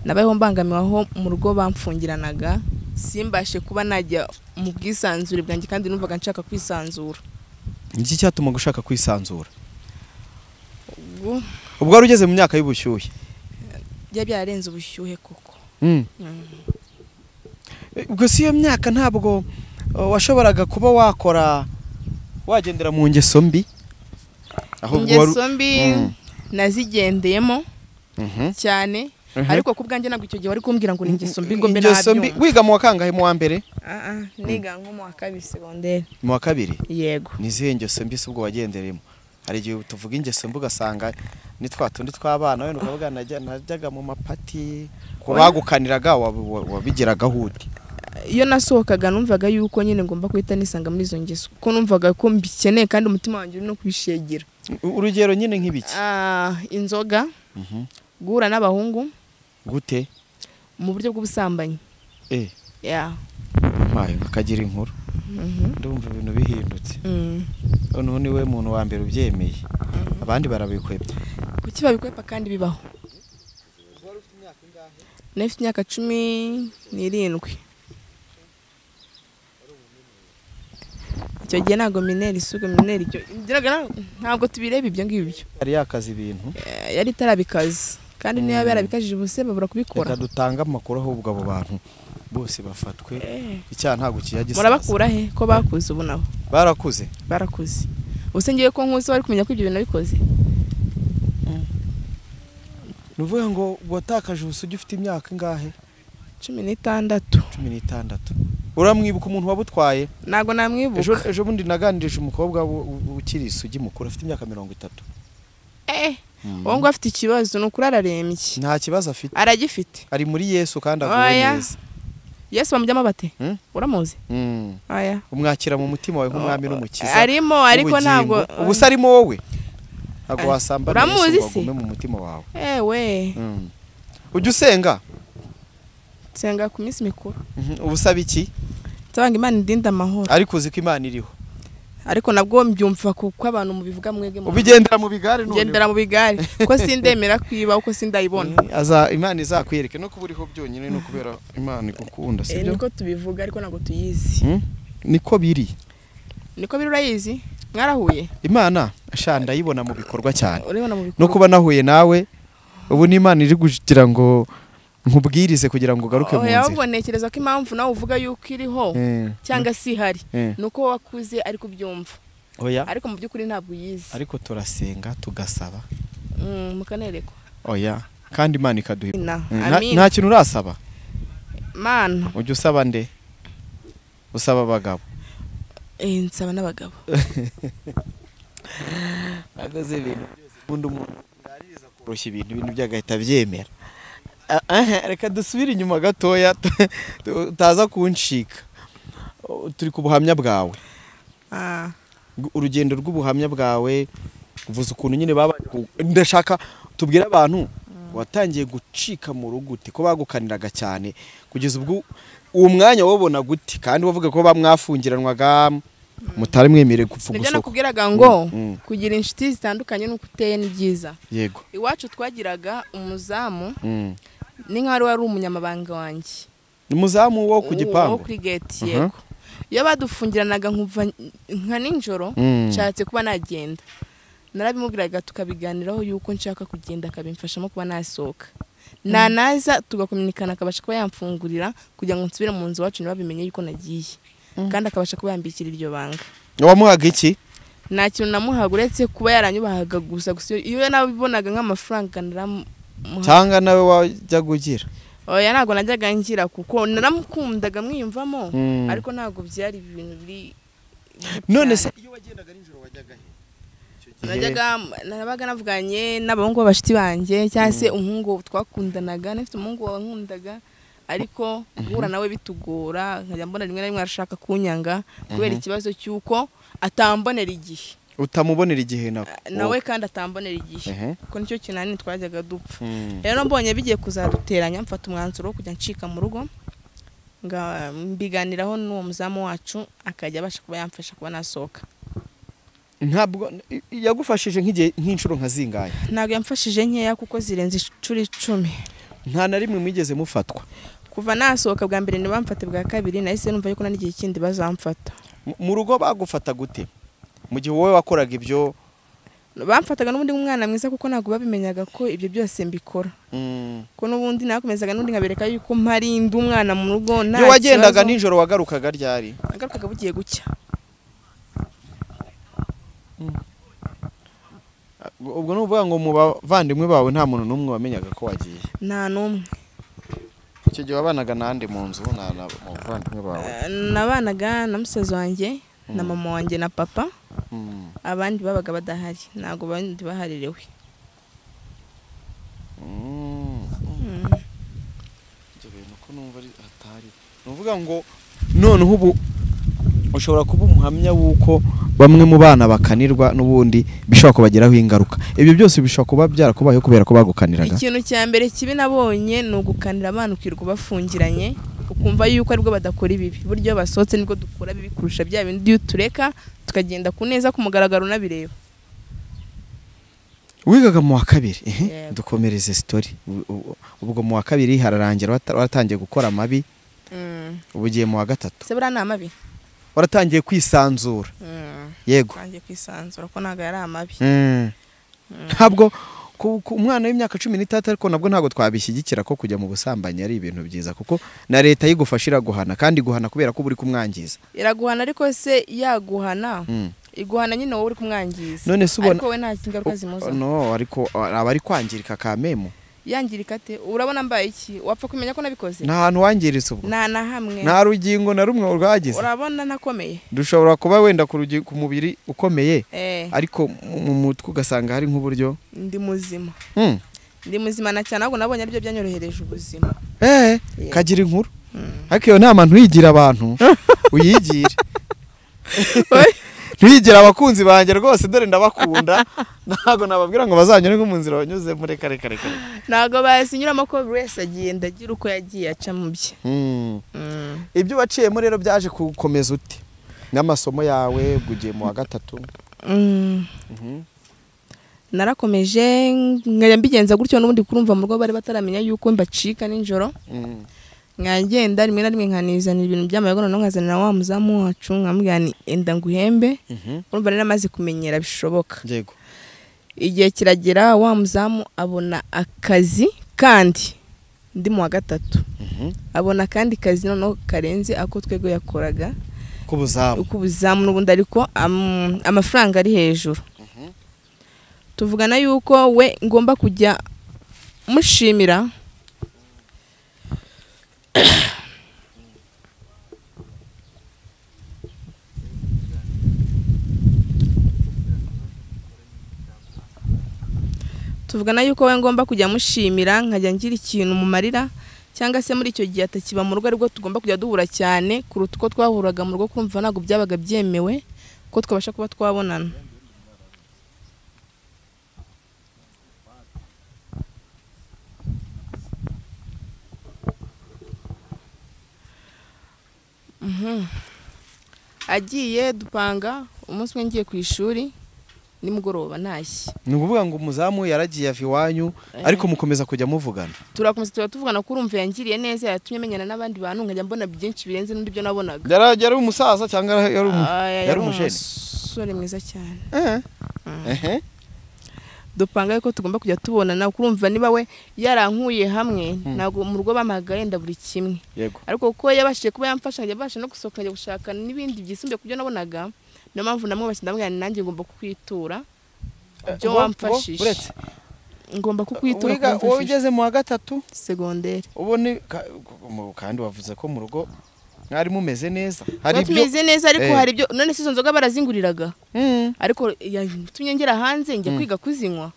Nabayeho mbangamiwe aho mu rugo bamfungiranaga, simbashe kuba najya mu bwisanzure bwanjye kandi numvaga nshaka kwisanzura. Iki cyatuma gushaka kwisanzura? Ubwo wari ugeze mu myaka y'ubushyuhe? Byari byararenze ubushyuhe koko. Ubwo si iyo myaka ntabwo washoboraga kuba wakora wagendera mu ngeso mbi? Ingeso mbi nazigendeyemo cyane, ariko ku bwanjye ntabwo icyo gihe wari kumbwira ngo ni ingeso mbi ngo mbe nabyumva. Wiga mu wa kangahe? Mu wa mbere? Niga nko mu wa kabiri segonderi. Mu wa kabiri? Yego. Ni izihe ngeso mbi se ubwo wagendereyemo? Hari igihe tuvuga ingeso mbi ugasanga ni twa tundi tw'abana, wenda ukavuga najyaga mu mapati, ko bagukaniraga wabigeragaho ute? Iyo nasohokaga numvaga yuko nyine ngomba guhita nisanga muri izo ngeso, kuko numvaga ko mbikeneye kandi umutima wanjye uri no kubishegera. Urugero nyine nk'ibiki? Inzoga, guhura n'abahungu. Gute? Mu buryo bw'ubusambanyi. Yeah. Mpaye akagira inkuru. Ndumva ibintu bihindutse. Noneho niwe muntu wa mbere ubyemeye. Abandi barabikwepye. Kuki babikwepa kandi bibaho? Nafite imyaka 17. Icyo gihe ntabwo mineri isugo mineri icyo ntabwo tubireba ibyo ngibyo. Yari yakaza ibintu. Yari itarabikaza. Kandi niyo yaba yarabikajije ubuse babura kubikora. Reka dutanga amakuru ahubwo abo bantu bose bafatwe. Icyaha ntabwo kijya gisaza. Murabakura he ko bakuze ubu nabo? Barakuze. Barakuze. Ubuse ngiye ko nkuze bari kumenya ko ibyo bintu nabikoze. Nuvuga ngo watakaje ubusugi ufite imyaka ingahe? 16. 16. Uramwibuka umuntu wabutwaye? Ntago namwibuka. Ejo bundi naganirije umukobwa ukiri isugi mukuru afite imyaka 30. Uwo ngo afite ikibazo ni ukuri ararembye. Nta kibazo afite. Aragifite. Ari muri Yesu kandi aguwe neza. Yesu bamujyamo bate? Uramuzi? Oya. Umwakira mu mutima wawe nk'umwami n'umukiza. Arimo ariko ntabwo ubu se arimo wowe. Ntabwo wasamba Yesu ngo agume mu mutima wawe. Ewe. Ujya usenga? Nsenga ku minsi mikuru. Ubusaba iki? Nsaba Imana indinde amahoro. Ariko uzi ko Imana iriho. Ariko nabwo mbyumva kuko abantu mubivuga mwege mu. Ubigendera mu bigare none. Ngendera mu bigare. Ko sindemera kwiba uko sindayibona. Aza Imana izakwiyereke no kuba uriho byonyine no kubera Imana igukunda sibyo? Niko tubivuga ariko ntabwo tuyizi. Niko biri. Niko biri urayizi? Mwarahuye? Imana sha ndayibona mu bikorwa cyane. Uribona mu bikorwa. No kuba nahuye nawe ubu ni Imana iri kugira ngo nkubwirize kugira ngo ugaruke mu nzira. Ahubwo ntekereza ko impamvu nawe uvuga yuko iriho cyangwa si ihari nuko wakuze ari kubyumva. Oya. Ariko mu by'ukuri ntabwo uyizi. Ariko turasenga tugasaba. Mukanerekwa. Oya. Kandi Imana ikaduha. Nta kintu urasaba? Mana. Ujya usaba nde? Usaba abagabo. Nsaba n'abagabo. Akoze ibintu byose. Ubundi umuntu ngaririza koroshya ibintu byagahita byemera. Reka dusubire inyuma gatoya utaza kuncika. Turi ku buhamya bwawe. Urugendo rw'ubuhamya bwawe uvuze ukuntu nyine baba ndashaka tubwire abantu watangiye gucika mu rugo ute ko bagukaniraga cyane kugeza ubwo uwo mwanya wobona gute kandi bavuga ko bamwafungiranwaga mutari mwemere gupfa gusohoka. Nibyo nakubwiraga ngo kugira inshuti zitandukanye nuko uteye ni byiza. Yego. Iwacu twagiraga umuzamu Ni nkaho wari umunyamabanga wanjye. Ni umuzamu wo ku gipangu? Wo kuri gate, yego. Iyo badufungiranaga nkumva nka nijoro nshatse kuba nagenda, narabimubwiraga tukabiganiraho yuko nshaka kugenda, akabimfashamo kuba nasohoka. Nanaza tugakominikana, akabasha kuba yamfungurira kugira ngo nsubire mu nzu wacu ntibabimenye yuko nagiye, kandi akabasha kuba yambikira iryo banga. Wamuhaga iki? Nta kintu namuhaga uretse kuba yaranyubahaga gusa. Gusa iyo nabibonaga nk'amafaranga naramuha. Cyangwa nawe wajyaga ugira? Oya, ntabwo najyaga ngira kuko naramukundaga mwiyumvamo, ariko ntabwo byari ibintu biri. None se iyo wagendaga nijoro wajyaga he? Najyaga, nabaga navuganye n'abahungu b'abashiti banjye cyangwa se umuhungu twakundanaga, nafite umuhungu wankundaga ariko guhura nawe bitugora, nkajya mbona rimwe na rimwe arashaka kunyanga kubera ikibazo cy'uko atambonera igihe. Utamubonera igihe nawe kandi atambonera igihe, kuko nicyo kinani twajyaga dupfa. Rero mbonye bigiye kuzaduteranya, mfata umwanzuro wo kujya ncika mu rugo, mbiganiraho n'uwo muzamu wacu, akajya abasha kuba yamfasha kuba nasohoka. Ntabwo yagufashije nk'igihe nk'inshuro nka zingahe? Ntabwo yamfashije nkeya kuko zirenze inshuro 10. Nta na rimwe mwigeze mufatwa? Kuva nasohoka bwa mbere ntibamfate, bwa kabiri nahise numva yuko n'igihe kindi bazamfata. Mu rugo bagufata gute mu gihe wowe wakoraga ibyo? Bamfataga n'ubundi nk'umwana mwiza kuko ntabwo babimenyaga ko ibyo byose mbikora. Ko n'ubundi nakomezaga n'ubundi nkabereka yuko mpari ndi umwana mu rugo. Iyo wagendaga nijoro wagarukaga ryari? Nagarukaga bugiye gucya. Ubwo nuvuga ngo mu bavandimwe bawe nta muntu n'umwe wamenyaga ko wagiye? Nta n'umwe. Icyo gihe wabanaga nande mu nzu na mu bavandimwe bawe? Nabanaga na musaza wanjye na mama wanjye na papa. Abandi babaga badahari, ntabwo bandi baharirewe. Ibyo bintu ko numva ari hatari. Nuvuga ngo noneho ubu ushobora kuba umuhamya w'uko bamwe mu bana bakanirwa n'ubundi bishobora kubagiraho ingaruka. Ibyo byose bishobora kuba byarakubayeho kubera ko bagukaniraga. Ikintu cya mbere kibi nabonye ni ugukanira abana ukirirwa bafungiranye, ukumva yuko aribwo badakora ibibi. Buryo basohotse nibwo dukora bibi kurusha bya bindi iyo tureka tukagenda ku neza ku mugaragaro unabireba. Wigaga mu wa kabiri, dukomereze story. Ubwo mu wa kabiri hararangira waratangiye gukora amabi. Ubu ugiye mu wa gatatu. Se buriya ni amabi? Waratangiye kwisanzura. Yego. Waratangiye kwisanzura ko ntabwo yari amabi. Ntabwo ku umwana w'imyaka 13, ariko nabwo ntabwo twabishyigikira ko kujya mu busambanyi ari ibintu byiza, kuko na leta yigufasha iraguhana, kandi guhana kubera ko uri kumwangiza. Iraguhana ariko se yaguhana iguhana nyine wowe uri kumwangiza. None se ubona ariko we nta kingaruka zimuza? No, ariko aba ari kwangirika kamemo. Yangirika te? Urabona mbaye iki? Wapfa kumenya ko nabikoze? Nta hantu wangiritse ubwo. Nta na hamwe. Nta rugingo na rumwe rwagize. Urabona nakomeye. Dushobora kuba wenda ku rugingo ku mubiri ukomeye, ariko mu mutwe ugasanga hari nk'uburyo ndi muzima. Ndi muzima na cyane, ahubwo nabonye aribyo byanyorohereje ubuzima. Kagira inkuru. Ariko iyo nama ntuyigira abantu, uyigire. Ntuyigira abakunzi banjye rwose, dore ndabakunda. Ntago nababwira ngo bazanyure nko mu nzira banyuze muri kare kare kare. Ntago basinyuramo ko buri wese agenda agira uko yagiye aca mu bye. Ibyo waciyemo rero byaje kukomeza ute n'amasomo yawe ugiye mu wa gatatu? Narakomeje nkajya mbigenza gutyo n'ubundi kurumva mu rugo bari bataramenya yuko mbacika nijoro. Nkagenda rimwe na rimwe nkanizanira ibintu by'amayoga, noneho nkazanira wa muzamu wacu nkamubwira nti enda nguhembe. Urumva rero amaze kumenyera bishoboka. Yego. Igihe kiragera wa muzamu abona akazi kandi ndi mu wa gatatu. Abona kandi kazi noneho karenze ako twego yakoraga kubuzamu n'ubundi, ariko amafaranga ari hejuru. Tuvugana yuko we ngomba kujya mushimira. Tuvugana yuko we ngomba kujya mushimira, nkajya ngira ikintu mumarira, cyangwa se muri icyo gihe atakiba mu rugo aribwo tugomba kujya duhura cyane kuruta uko twahuraga mu rugo, kumva ntabwo byabaga byemewe ko twabasha kuba twabonana. Agiye dupanga umunsi umwe ngiye ku ishuri, Nimugoroba ntashye. Ni ukuvuga ngo umuzamu yaragiye ava iwanyu ariko mukomeza kujya muvugana. Turakomeza tuba tuvugana, ko urumva yangiriye neza, yatumye menyana n'abandi bantu, nkajya mbona byinshi birenze n'undi byo nabonaga. Yari umusaza cyangwa yari yari umujene? Umusore mwiza cyane. Ehe. Dupanga yuko tugomba kujya tubonana, kurumva niba we yarankuye hamwe, ntabwo mu rugo bampagaye yenda buri kimwe, ariko kuko yabashije kuba yamfasha, nkajya abasha no gusohoka nkajya gushaka n'ibindi byisumbuye ku byo nabonaga. Niyo mpamvu namwubashye, ndamubwira nti nanjye ngomba kukwitura ibyo wamfashije. Uretse Ngomba kukwitura wiga kuko wowe wamfashije. Ugeze mu wa gatatu Segonderi. Ubone kandi wavuze ko mu rugo mwari mumeze neza, hari Tuba ibyo tumeze neza, ariko Eh. hari ibyo. None se izo nzoga barazinguriraga? Ariko yatumye ngera hanze njya kwiga kuzinywa.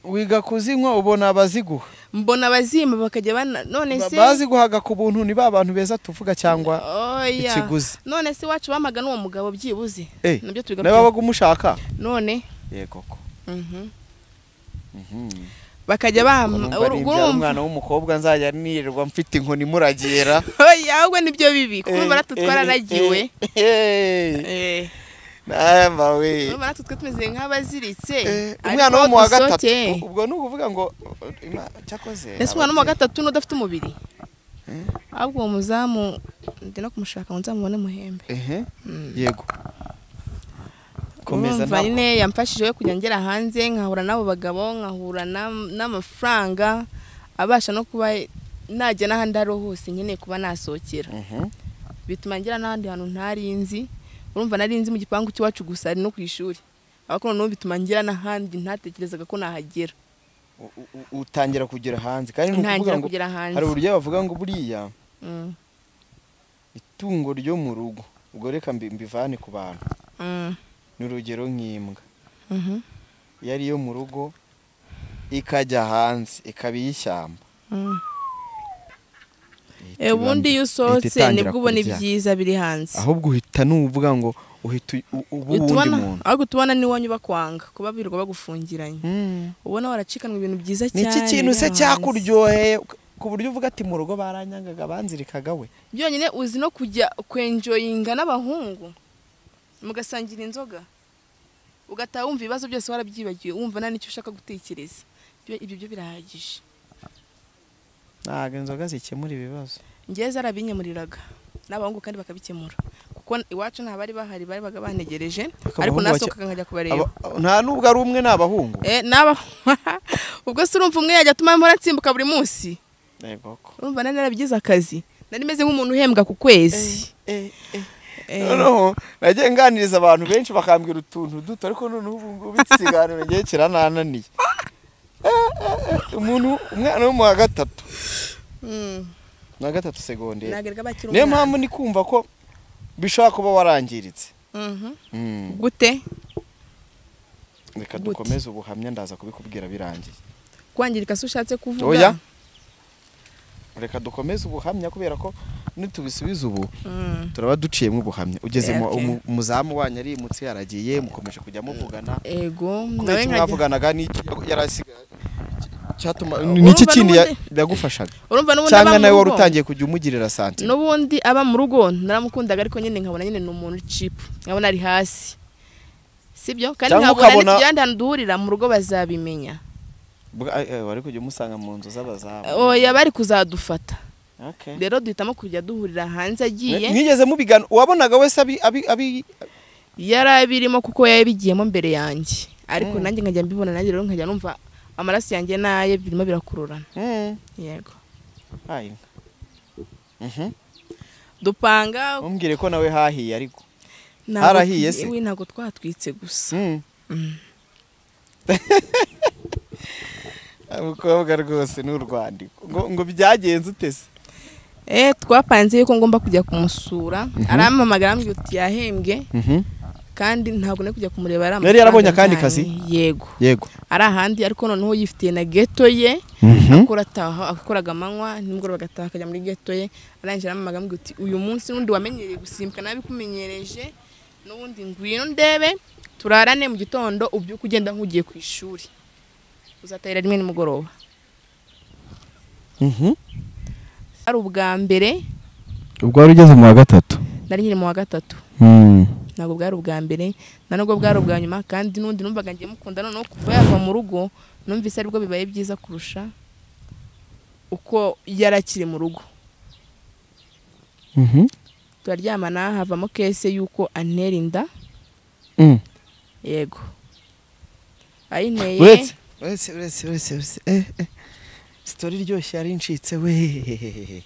Wiga kuzinywa, ubona abaziguha? Mbona abazima bakajya bana none se Baziguhaga ku buntu? Ni ba bantu beza tuvuga cyangwa Oya. ikiguzi? None se iwacu bamaga n'uwo mugabo byibuze? Nabyo tubiga. Nawe wabaga umushaka? None. Yego ko. Bakajya bampa. Numva nimbyara umwana w'umukobwa nzajya nirirwa mfite inkoni muragira. Oya, ahubwo nibyo bibi, kuko urumva natwe twararagiwe. Namba we. Urumva natwe twe tumeze nk'abaziritse. Ariko Umwana wo mu wa gatatu dusohokeye. Ubwo ni ukuvuga ngo cyakoze Ese umwana wo mu wa gatatu n'udafite umubiri? Ahubwo uwo muzamu ndi no kumushaka ngo nzamubone muhembe. Ehe, yego, komeza. Urumva Ntabwo nyine yamfashije we kujya ngera hanze, nkahura n'abo bagabo, nkahura n'amafaranga abasha no kuba najya n'ahandi aho ariho hose nkeneye kuba nasohokera. Bituma ngera n'ahandi hantu ntari nzi. Urumva nari nzi mu gipangu cy'iwacu gusa, ari no ku ishuri, ariko noneho bituma ngera n'ahandi ntatekerezaga ko nahagera. Utangira kugera hanze, kandi ni ukuvuga Ntangira ngo kugera hanze. Hari uburyo bavuga ngo buriya itungo ryo mu rugo, ubwo reka mbivane ku bantu, ni urugero nk'imbwa, iyo ari iyo mu rugo ikajya hanze ikaba iy'ishyamba, ihita Ubundi iyo ihita usohotse itangira nibwo ubona kurya. ibyiza biri hanze. Ahubwo uhita nuvuga ngo uhita uba Uhita uwundi muntu. Ahubwo tubona n'iwanyu bakwanga kuba birirwa bagufungiranye, ubona waracikanwa ibintu byiza Ni cyane iki kintu biri se hanze. cyakuryoheye ku buryo uvuga ati mu rugo baranyangaga, banzirikaga we? Byonyine uzi no kujya kwenjoyinga n'abahungu, mugasangira inzoga, ugataha wumva ibibazo byose warabyibagiwe, wumva nta n'icyo ushaka gutekereza. Ibyo byo birahagije. Ntabwo inzoga zikemura ibibazo. Njyewe zarabinyemuriraga n'abahungu kandi bakabikemura, kuko iwacu nta bari bahari, bari baga bantegereje. Ariko Ariko abahungu nasohokaga nkajya kubareba. Nta nubwo ari umwe, ni abahungu? Naba ubwo se urumva umwe yajya atuma mpora nsimbuka buri munsi? Yego ko. Urumva nari narabigize akazi, nari meze nk'umuntu uhembwa ku kwezi. Noneho nagiye nganiriza abantu benshi bakambwira utuntu duto, ariko noneho ubu ngubu iki kiganiro ngiye kiranananiye. Umuntu, umwana wo mu wa gatatu, mu wa gatatu segonderi. Ntabwo bakiri Niyo umwana. mpamvu ni kumva ko bishobora kuba warangiritse. Gute? Reka Gute? dukomeze ubuhamya, ndaza kubikubwira birangiye. Kwangirika se ushatse kuvuga? Oya, reka dukomeze ubuhamya, kubera ko nitubisubiza ubu turaba duciyemo ubuhamya. Ugeze mu umuzamu wanyu arimutse, aragiye, mukomeje kujya muvugana. Ego. Kubera Nawe iki nkajya mwavuganaga? N'iki yarasigaye cyatuma Urumva niki kindi yagufashaga Urumva n'ubundi cyangwa aba mu nawe wari rugo. utangiye kujya umugirira sante? N'ubundi aba mu rugo naramukundaga, ariko nyine nkabona nyine ni umuntu cheap, nkabona ari hasi, sibyo? Kandi Cyangwa nkabona ukabona- nitujya ahandi hantu duhurira mu rugo bazabimenya. Wari kujya umusanga mu nzu z'abazamu? Oya, bari kuzadufata. Okay. Rero duhitamo kujya duhurira hanze agiye. Mwigeze mubigana? Wabonaga wese abi Yari abirimo kuko yabigiyemo mbere yanjye, ariko nanjye nkajya mbibona, nanjye rero nkajya numva amaraso yanjye n'aye birimo birakururana. Yego. Ayi. Dupanga Mumbwire ko nawe hahiye ariko. Ntabwo Harahiye se? We ntabwo twatwitse gusa. Umukobwa rwose ni urwandiko. Ngo byagenze ute se? Twapanze yuko ngomba kujya kumusura, arampamagara ambwira uti yahembwe, kandi ntabwo nari kujya kumureba ari Yari yarabonye amafaranga akandi ajyanye. kazi? Yego. Yego. Ari ahandi, ariko noneho yifitiye na geto ye, akora ataha, akoraga amanywa, nimugoroba agataha akajya muri geto ye. Arangije arampamagara ambwira uti uyu munsi n'undi wamenyereye gusimbuka nabikumenyereje, n'ubundi ngwino ndebe, turarane, mu gitondo ubyuke ugenda nk'ugiye ku ishuri, uzatahira rimwe nimugoroba. Ari ubwa mbere. Ubwo wari ugeze mu wa gatatu? Nari nkiri mu wa gatatu. Ntabwo bwari ubwa mbere, nta nubwo bwari ubwa nyuma, kandi n'undi numvaga ngiye mukunda. Noneho kuva yava mu rugo numvise aribwo bibaye byiza kurusha uko yarakiri mu rugo. Turaryamana havamo kese yuko antera inda. Yego, ayinteye. Uretse sitori iryoshye yari incitse we.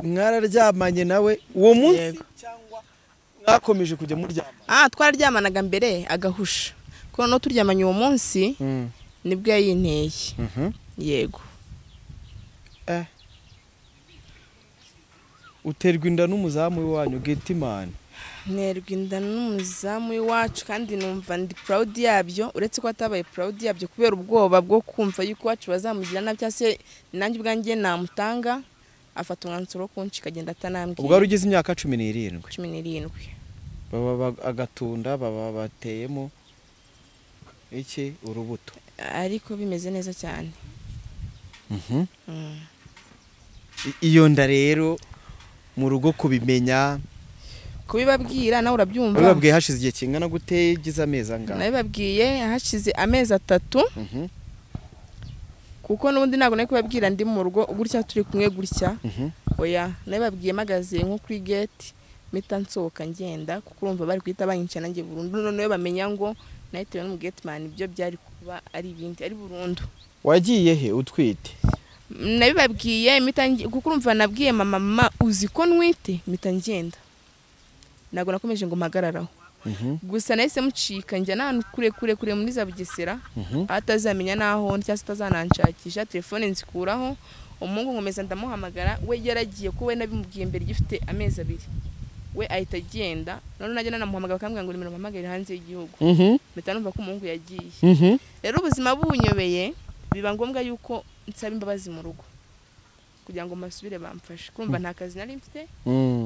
Mwararyamanye nawe uwo munsi cyangwa mwakomeje kujya muryama? Twararyamanaga mbere agahusha, kuko noneho turyamanye uwo munsi nibwo yayinteye. Yego. Uterwa inda n'umuzamu w'iwanyu Getimani? Nterwa inda n'umuzamu w'iwacu, kandi numva ndi proud yabyo, uretse ko atabaye proud yabyo kubera ubwoba bwo kumva yuko iwacu bazamugira nabi cyangwa se nanjye ubwanjye namutanga. Afata umwanzuro wo kuncika agenda atanambwiye. Ubwo wari ugeze imyaka 17? 17. Baba agatunda baba bateyemo iki urubuto, ariko bimeze neza cyane. Iyo nda rero mu rugo kubimenya, kubibabwira nawe urabyumva. Ubabwiye hashize igihe kingana gute? Gize amezi angahe? Nabibabwiye hashize amezi 3. Kuko n'ubundi ntabwo nari kubabwira ndi mu rugo gutya turi kumwe gutya. Oya, nabibabwiye magaze nko kuri gate mpita nsohoka ngenda, kuko urumva bari kwita banyica nanjye burundu. Noneho bamenya ngo nahitewe n'umu gateman, ibyo byari kuba ari ibindi, ari burundu. Wagiye he utwite? Nabibabwiye mpita, kuko urumva nabwiye mama uzi ko ntwite, mpita ngenda. Ntabwo nakomeje ngo mpagararaho. Gusa nahise mucika njya n'ahantu kure kure kure muri za Bugesera, atazamenya naho cyangwa se atazananshakisha. Telefone nzikuraho, umuhungu nkomeza ndamuhamagara, we yaragiye ko we nabimubwiye mbere gifite amezi 2, we ahita agenda. None najya nanamuhamagara bakambwira ngo nimero mpamagare hanze y'igihugu. Mpita numva ko umuhungu yagiye. Rero ubuzima bunyobeye, biba ngombwa yuko nsaba imbabazi mu rugo kugira ngo mbasubire bamfashe. Kumva nta kazi nari mfite,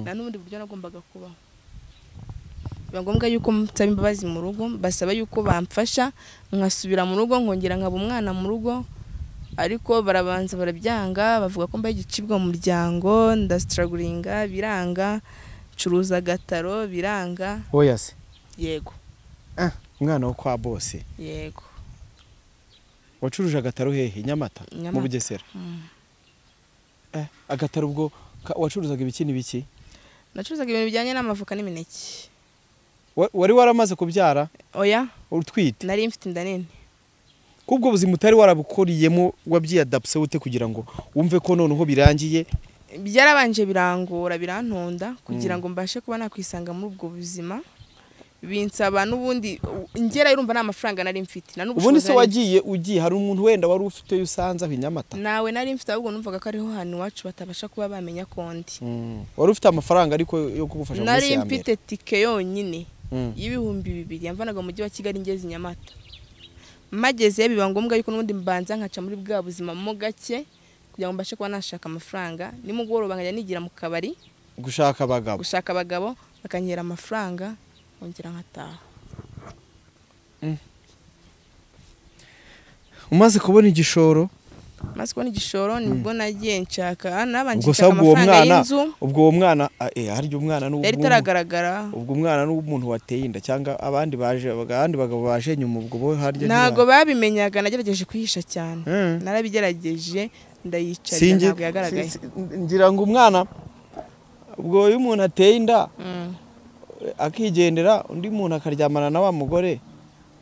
nta n'ubundi buryo nagombaga kubaho. Biba ngombwa yuko nsaba imbabazi mu rugo, basaba yuko bamfasha nkasubira mu rugo, nkongera nkaba umwana mu rugo. Ariko barabanza barabyanga, bavuga ko mbaye igicibwa mu muryango, ndastrugglinga biranga, ncuruza agataro biranga. Oya se? Yego. Umwana wo kwa bose? Yego. Wacuruje agataro hehe? Nyamata? Mu Bugesera? Agataro ubwo wacuruzaga ibiki n'ibiki? Nacuruzaga ibintu bijyanye n'amavuka n'imineke. Wari waramaze kubyara? Oya. Utwite? Nari mfite inda nini. Kubwo buzima utari warabukoriyemo wabyiyadapse ute kugira ngo wumve ko noneho birangiye? Byarabanje birangora birantonda kugira ngo mbashe kuba nakwisanga muri ubwo buzima. Binsaba n'ubundi ngera urumva nta mafaranga nari mfite. Ubundi se wagiye ugiye hari umuntu wenda wari ufite usanze aho Nyamata? Nawe nari mfite, ahubwo numvaga ko ariho hantu iwacu batabasha kuba bamenya kondi. Wari ufite amafaranga ariko yo kugufasha mu minsi ya mbere? Nari mfite tike yonyine y'ibihumbi 2 yamvanaga mu mujyi wa Kigali ngeze Nyamata. Mageze biba ngombwa yuko n'ubundi mbanza nkaca muri bwa buzima mo gake kugira ngo mbashe kuba nashaka amafaranga. Nimugoroba nkajya nigira mu kabari gushaka abagabo, gushaka abagabo bakanyera amafaranga nkongera nkataha. Umaze kubona igishoro? Maze kubona igishoro nibwo nagiye nshaka, nabanje nshaka amafaranga y'inzu. Ubwo uwo mwana harya umwana n'ubwo yari taragaragara, ubwo umwana n'umuntu wateye inda cyangwa abandi baje abandi bagabo baje nyuma, ubwo bo harya ntago babimenyaga. Nagerageje kwihisha cyane, narabigerageje ndayicara ntabwo yagaragaye. Ngira ngo umwana ubwo iyo umuntu ateye inda akigendera undi muntu akaryamana na wa mugore,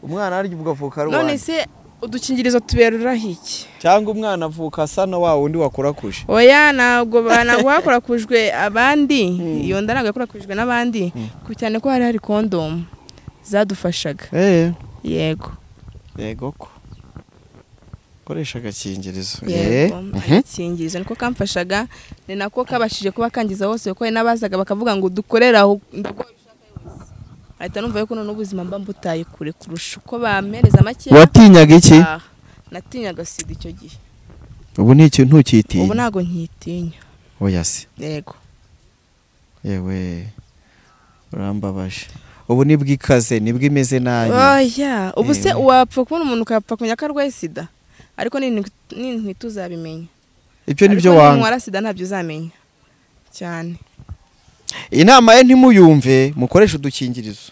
umwana harya ubwo avuka ari none se udukingirizo tuberuraho iki? Cyangwa umwana avuka asa na wa wundi wakorakuje? Oya, ntabwo hakorakujwe abandi, iyo nda ntabwo yakorakujwe n'abandi, cyane ko hari kondomu zadufashaga. Yego. Yego ko koresha agakingirizo. Yego, agakingirizo niko kamfashaga, ni nako kabashije kuba kangiza hose, kuko n'abazaga bakavuga ngo dukorera aho ahita numva yuko none ubuzima mba mbutaye kure kurusha uko bampereza make. Watinyaga iki? Natinyaga sida icyo gihe. Ubu ni ikintu ntukitinya? Ubu ntago nkitinya. Oya se? Yego. Yewe urambabaje. Ubu nibwo ikaze, nibwo imeze nabi. Oya, ubu se wapfa kubona umuntu ukapfa kumenya ko arwaye sida, ariko n'intwite uzabimenya. Ibyo nibyo wanga. Ariko sida ntabyo uzamenya cyane. Inama ye ntimuyumve, mukoreshe udukingirizo.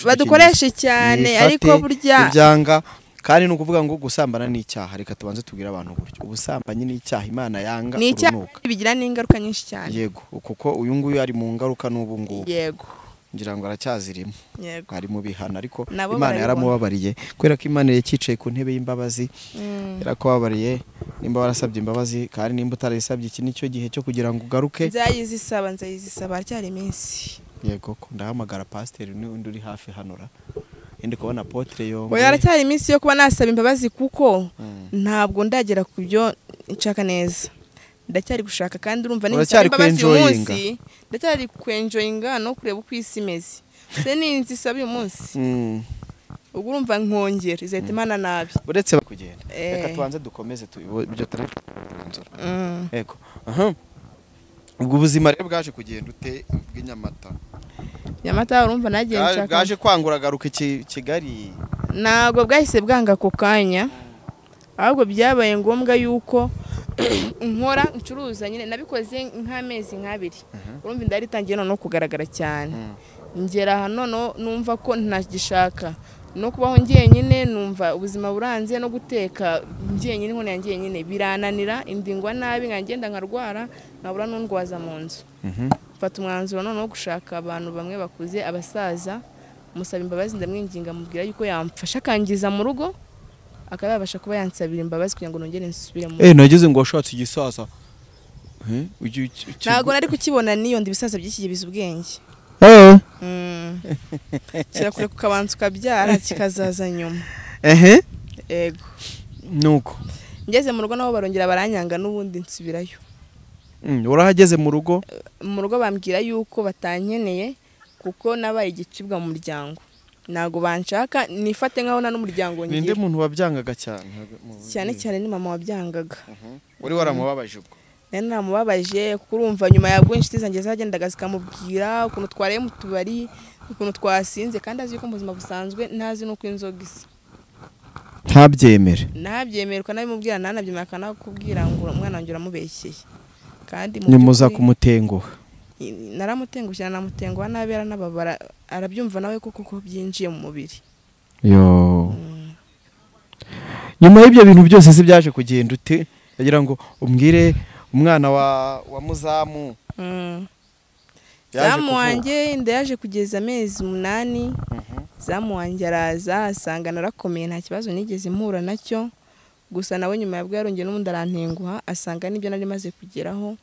Badukoreshe cyane ariko burya ibyanga kandi ni ukuvuga ngo gusambana ni icyaha. Reka tubanze tubwire abantu gutyo, ubusambanyi ni icyaha Imana yanga urunuka, bigira n'ingaruka nyinshi cyane. Yego, kuko uyu nguyu ari mu ngaruka n'ubu ngubu. Yego, ngira ngo aracyazirimo, ari mu bihano, ariko Imana yaramubabariye kubera ko Imana yakicaye ku ntebe y'imbabazi, yarakubabariye. Nimba warasabye imbabazi kandi nimba utarayisabye, iki nicyo gihe cyo kugira ngo ugaruke. Nzayizisaba aracyari iminsi. Yego, ndahamagara pasiteri n'undi uri hafi hanora ndi kubona apotre yo. Oya, aracyari iminsi yo kuba nasaba imbabazi kuko ntabwo ndagera ku byo nshaka neza. Ndacyari gushaka kandi urumva ni imbabazi uyu munsi, ndacyari kwenjoyinga no kureba uko isi imeze. Se ninzi saba uyu munsi. Ubwo urumva nkongera izahita Imana nabi. Uretse kugenda. Reka tubanze dukomeze ibyo turanzura. Yego. Aha. Ubwo ubuzima rero bwaje kugenda ute bw'inyamata? Nyamata urumva nagiye nshaka. Bwaje kwangura garuka Kigali. Ntabwo bwahise bwanga ako kanya. Ahubwo byabaye ngombwa yuko nkora ncuruza nyine, nabikoze nk'amezi nk'abiri. Urumva indari itangiye no kugaragara cyane. Ngera hano numva ko ntagishaka no kubaho njyenyine, numva ubuzima buranze no guteka njyenyine, inkono yanjye nyine birananira, indingwa nabi, nkagenda nkarwara nkabura n'undwaza mu nzu. Mfata umwanzuro noneho gushaka abantu bamwe bakuze, abasaza, musaba imbabazi, ndamwinginga mubwira yuko yamfasha akangiza mu rugo, akaba yabasha kuba yansabira imbabazi kugira ngo nongere nsubire mu. Nageze ngo washatse igisaza. Ntabwo nari kukibona niyo ndi ibisaza by'iki gihe biza ubwenge. Kirakure kukabanza ukabyara kikazaza nyuma. Yego. Nuko ngeze mu rugo nabo barongera baranyanga n'ubundi nsubirayo. Urahageze mu rugo? Mu rugo bambwira yuko batankeneye kuko nabaye igicibwa mu muryango. Ntago banshaka nifate nkaho na n'umuryango ngira. Ninde muntu wabyangaga cyane? Cyane cyane ni mama wabyangaga. Wari waramubabaje ubwo? Nari naramubabaje kuko urumva nyuma yabwo inshuti zanjye zagendaga zikamubwira ukuntu twaraye mu tubari, ukuntu twasinze, kandi azi yuko mu buzima busanzwe ntazi nuko inzoga isa. Ntabyemere. Ntabyemere ukanabimubwira ntanabyemera akanakubwira ngo umwana wanjye uramubeshyeye. Kandi nimuza kumutenguha. Naramutengushye, namutenguha nabi, aranababara, arabyumva nawe koko ko byinjiye mu mubiri. Yo. Nyuma y'ibyo bintu byose se byaje kugenda ute? Ndagira ngo umbwire umwana wa muzamu. Zamu wanjye inda yaje kugeza amezi 8. Zamu wanjye araza asanga narakomeye nta kibazo nigeze mpura nacyo. Gusa nawe nyuma yabwo yarongeye n'ubundi arantenguha, asanga nibyo nari maze kugeraho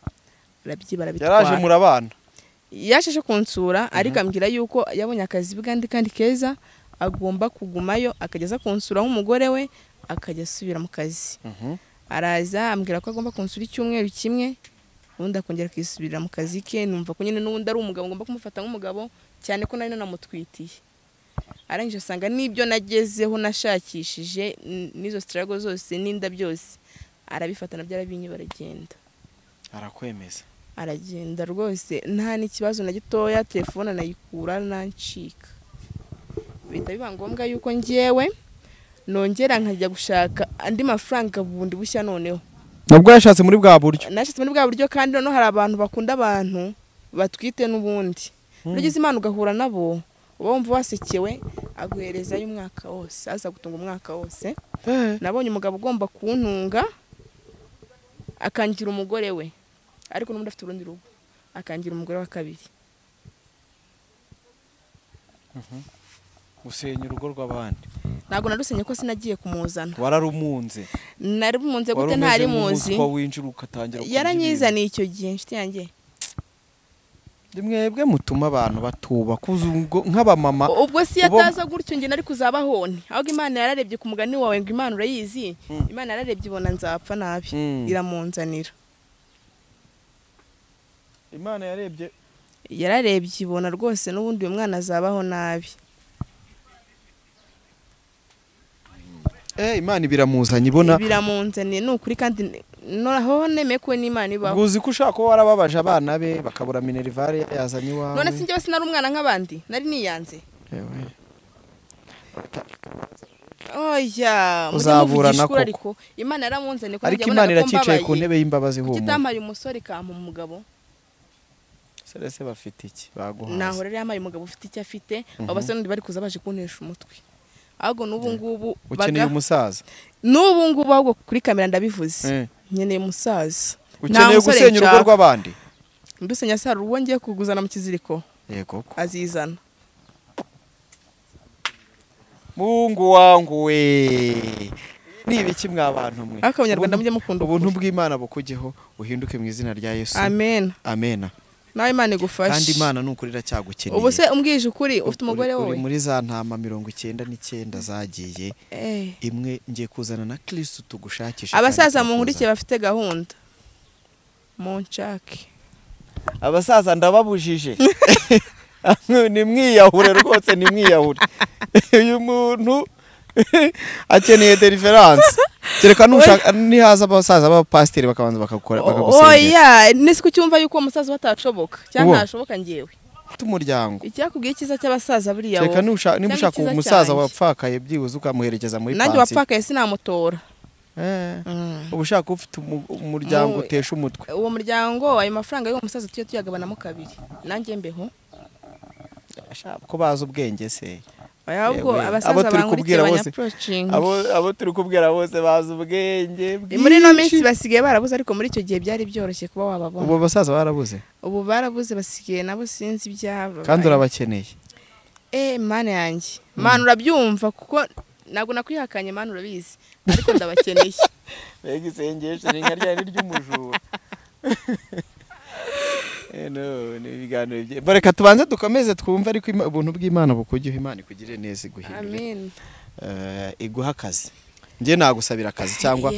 arabyibara bitwara. Yaraje murabana. Yasheje kunsura ariko ambwira yuko yabonye akazi bwandi kandi keza, agomba kugumayo akageza kunsura nk'umugore we, akajya asubira mu kazi. Araza ambwira ko agomba kunsura icyumweru kimwe, ubundi akongera akisubirira mu kazi ke. Numva ko nyine n'ubundi ari umugabo ngomba kumufata nk'umugabo, cyane ko nari nanamutwitiye. Arangije asanga nibyo nagezeho nashakishije n'izo struggle zose n'inda byose arabifata nabyo arabinye baragenda. Arakwemeza. Aragenda rwose nta n'ikibazo na gitoya, telefone nayikura nancika. Bihita biba ngombwa yuko ngewe nongera nkajya gushaka andi mafaranga bundi bushya noneho. Nabwo yashatse muri bwa buryo. Nashatse muri bwa buryo, kandi noneho hari abantu bakunda abantu batwite n'ubundi. Ugize Imana ugahura nabo, uba wumva wasekewe, aguhereza y'umwaka wose, aza gutunga umwaka wose. Nabonye umugabo ugomba kuntunga akangira umugore we, ariko n'ubundi afite urundi rugo, akangira umugore wa kabiri. Usenya urugo rw'abandi. Ntabwo narusenye ko sinagiye kumuzana. Wararumunze. Narimunze gute ntari muzi. Yaranyizaniye icyo gihe inshuti yanjye. Mwebwe mutuma abantu batuba kuzungo nk'abamama. Ubwo si yataza gutyo nge nari kuzabahone. Ahubwo Imana yararebye ku mugani wawe ngo Imana urayizi. Imana yararebye ibona nzapfa nabi, iramunzanira. Imana yarebye ibona rwose n'ubundi uyu mwana azabaho nabi. Imana ibiramuzanye ibona. Biramunzaniye ni ukuri, kandi noneho nemeye ko n'Imana ibaho. Uzi ko ushaka ko warababaje abana be bakabura minerivare yazanye iwawe. None sinjye bose nari umwana nk'abandi, nari niyanze. Oya, uzaburana koko. Imana yaramunzaniye ko ariko Imana iracicaye ku ntebe y'imbabazi humura. Kuki itampaye umusore ikampa umugabo? Serese bafite iki baguhaze? Naho rero yamaye umugabo ufite icyo afite, abo basore n'undi bari kuza baje kuntesha umutwe. Ahubwo n'ubu ngubu ukeneye umusaza. N'ubu ngubu ahubwo kuri kamera ndabivuze. Nkeneye umusaza. Ukeneye gusenya urugo rw'abandi? Ndusenya sara uwo ngiye kuguzana mu kiziriko. Yego. Azizana. Mungu wangu we. Ni ibiki mwa bantu mwe? Ariko abanyarwanda mujye mukunda ubuntu bw'Imana bukugeho uhinduke mu izina rya Yesu. Amen. Amen. Nawe Imana igufashe. Kandi Imana nukuri iracyagukeneye. Ubu se umbwije ukuri ufite umugore wowe? Uri muri za ntama 99 zagiye. Imwe ngiye kuzana na Kristo tugushakisha. Abasaza munkurikiye bafite gahunda. Munshake. Abasaza ndababujije. Ni mwiyahure rwose, ni mwiyahure. Uyu muntu akeneye deliverance. Kereka nushaka nihaza abasaza b'abapasiteri bakabanza bakakora bakagusengera. Oya, nisi kucyumva yuko umusaza batacoboka cyangwa ntashoboka ngiyewe. Tumuryango. Icyakubwiye cyiza cy'abasaza buriya wo. Kereka nushaka nimba ushaka umusaza wapfakaye byibuze ukamuherekeza muri pansiyo. Nanjye wapfakaye sinamutora. Ubu ushaka ufite umuryango utesha umutwe. Uwo muryango ayo mafaranga y'uwo musaza tuyo tuyagabanamo kabiri. Nanjye mbeho. Ko bazi ubwenge se. Ahubwo abasaza bankurikiye banya-approaching. Abo turi kubwira bose bazi ubwenge. Muri no minsi basigaye barabuze, ariko muri icyo gihe byari byoroshye kuba wababona. Ubu abasaza barabuze? Ubu barabuze basigaye nabo sinzi ibyabo. Kandi urabakeneye. Mana yanjye. Mana urabyumva kuko ntabwo nakwihakanye, Mana urabizi. Ariko ndabakeneye. Mbega isengesho ni nka ryari ry'umujura. No, ni ibiganiro bye. Bareka tubanze dukomeze twumve, ariko ubuntu bw'Imana bukugiho, Imana ikugirire neza iguhindure. Amen. Iguha akazi. Ngiye nagusabira akazi cyangwa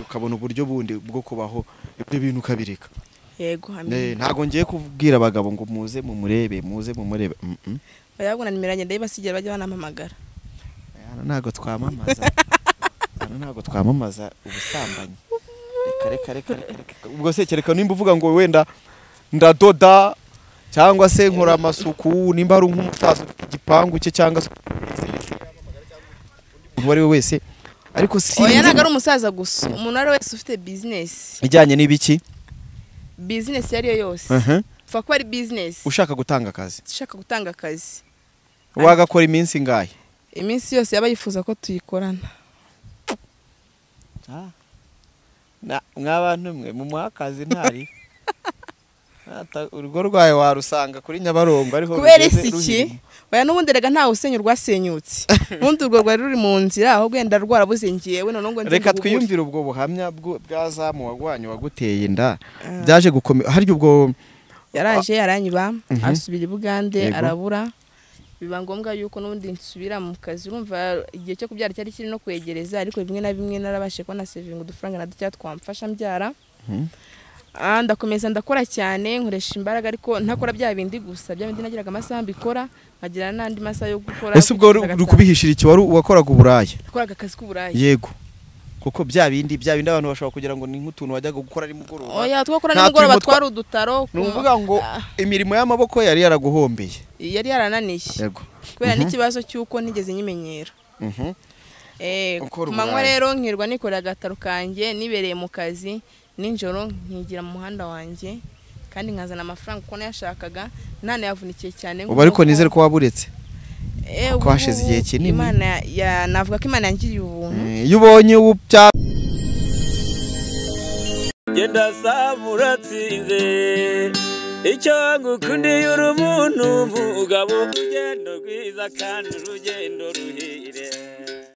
ukabona uburyo bundi bwo kubaho ibyo bintu ukabireka. Yego, amen. Ntago ngiye kubwira abagabo ngo muze mumurebe, muze mumurebe. Bayabona nimeranye ndayibasigira bajya banampamagara. Hano ntago twamamaza. Hano ntago twamamaza ubusambanyi. Reka reka reka. Ubwo se kereka nimba uvuga ngo wenda ndadoda cyangwa se nkora amasuku, nimba ari nk'umusaza ufite igipangu cye cyangwa se uwo ari we wese, ariko si oya ntago ari umusaza gusa, umuntu ari wese ufite business ijyanye n'ibiki, business yari yo yose, upfa kuba ari business ushaka gutanga akazi, ushaka gutanga akazi wagakora iminsi ingahe? Iminsi yose yaba yifuza ko tuyikorana. Na mwabantu mwe mumuha akazi ntari urugo rwawe warusanga kuri Nyabarongo ariho kubera iki? Oya n'ubundi rega ntawe usenya urwasenyutse. Ubundi urwo rwari ruri mu nzira aho gwenda rwarabuze ngiyewe none ngo reka twiyumvire ubwo buhamya bwa zamu wagwanyu waguteye inda byaje gukomera. Harya ubwo yaraje yaranyiba asubira i Bugande arabura, biba ngombwa yuko n'ubundi nsubira mu kazi. Urumva igihe cyo kubyara cyari kiri no kwegereza, ariko bimwe na bimwe narabashe kubona saving udufaranga na ducya twamfasha mbyara. Ndakomeza ndakora cyane, nkoresha imbaraga, ariko ntakora bya bindi gusa, bya bindi nagiraga amasaha mbikora nkagira n'andi masaha yo gukora. Ese ubwo uri kubihishira iki? Wari wakoraga uburaya? Nakoraga akazi k'uburaya. Yego. Kuko bya bindi abantu bashobora kugira ngo ni nk'utuntu wajyaga gukora ari mugoroba. Oya, twakora ni mugoroba twari udutaro. Ni ukuvuga ngo imirimo y'amaboko yari yaraguhombeye. Yari yarananiye. Yego. Kubera n'ikibazo cy'uko ntigeze nyimenyera. Manywa rero nkirwa nikorera agataro kanjye nibereye mu kazi, ninjoro nkigira mu muhanda wanjye kandi nkazana amafaranga uko nayashakaga, ntanayavunikiye cyane. Ubu ariko nizere ko waburetse. Ko hashize igihe kinini. Imana ya navuga ko Imana yangiriye ubuntu. Iyo ubonye ubya genda saburatsinze icyo ngukundiye uri umuntu mugabo, urugendo rwiza kandi urugendo ruhire.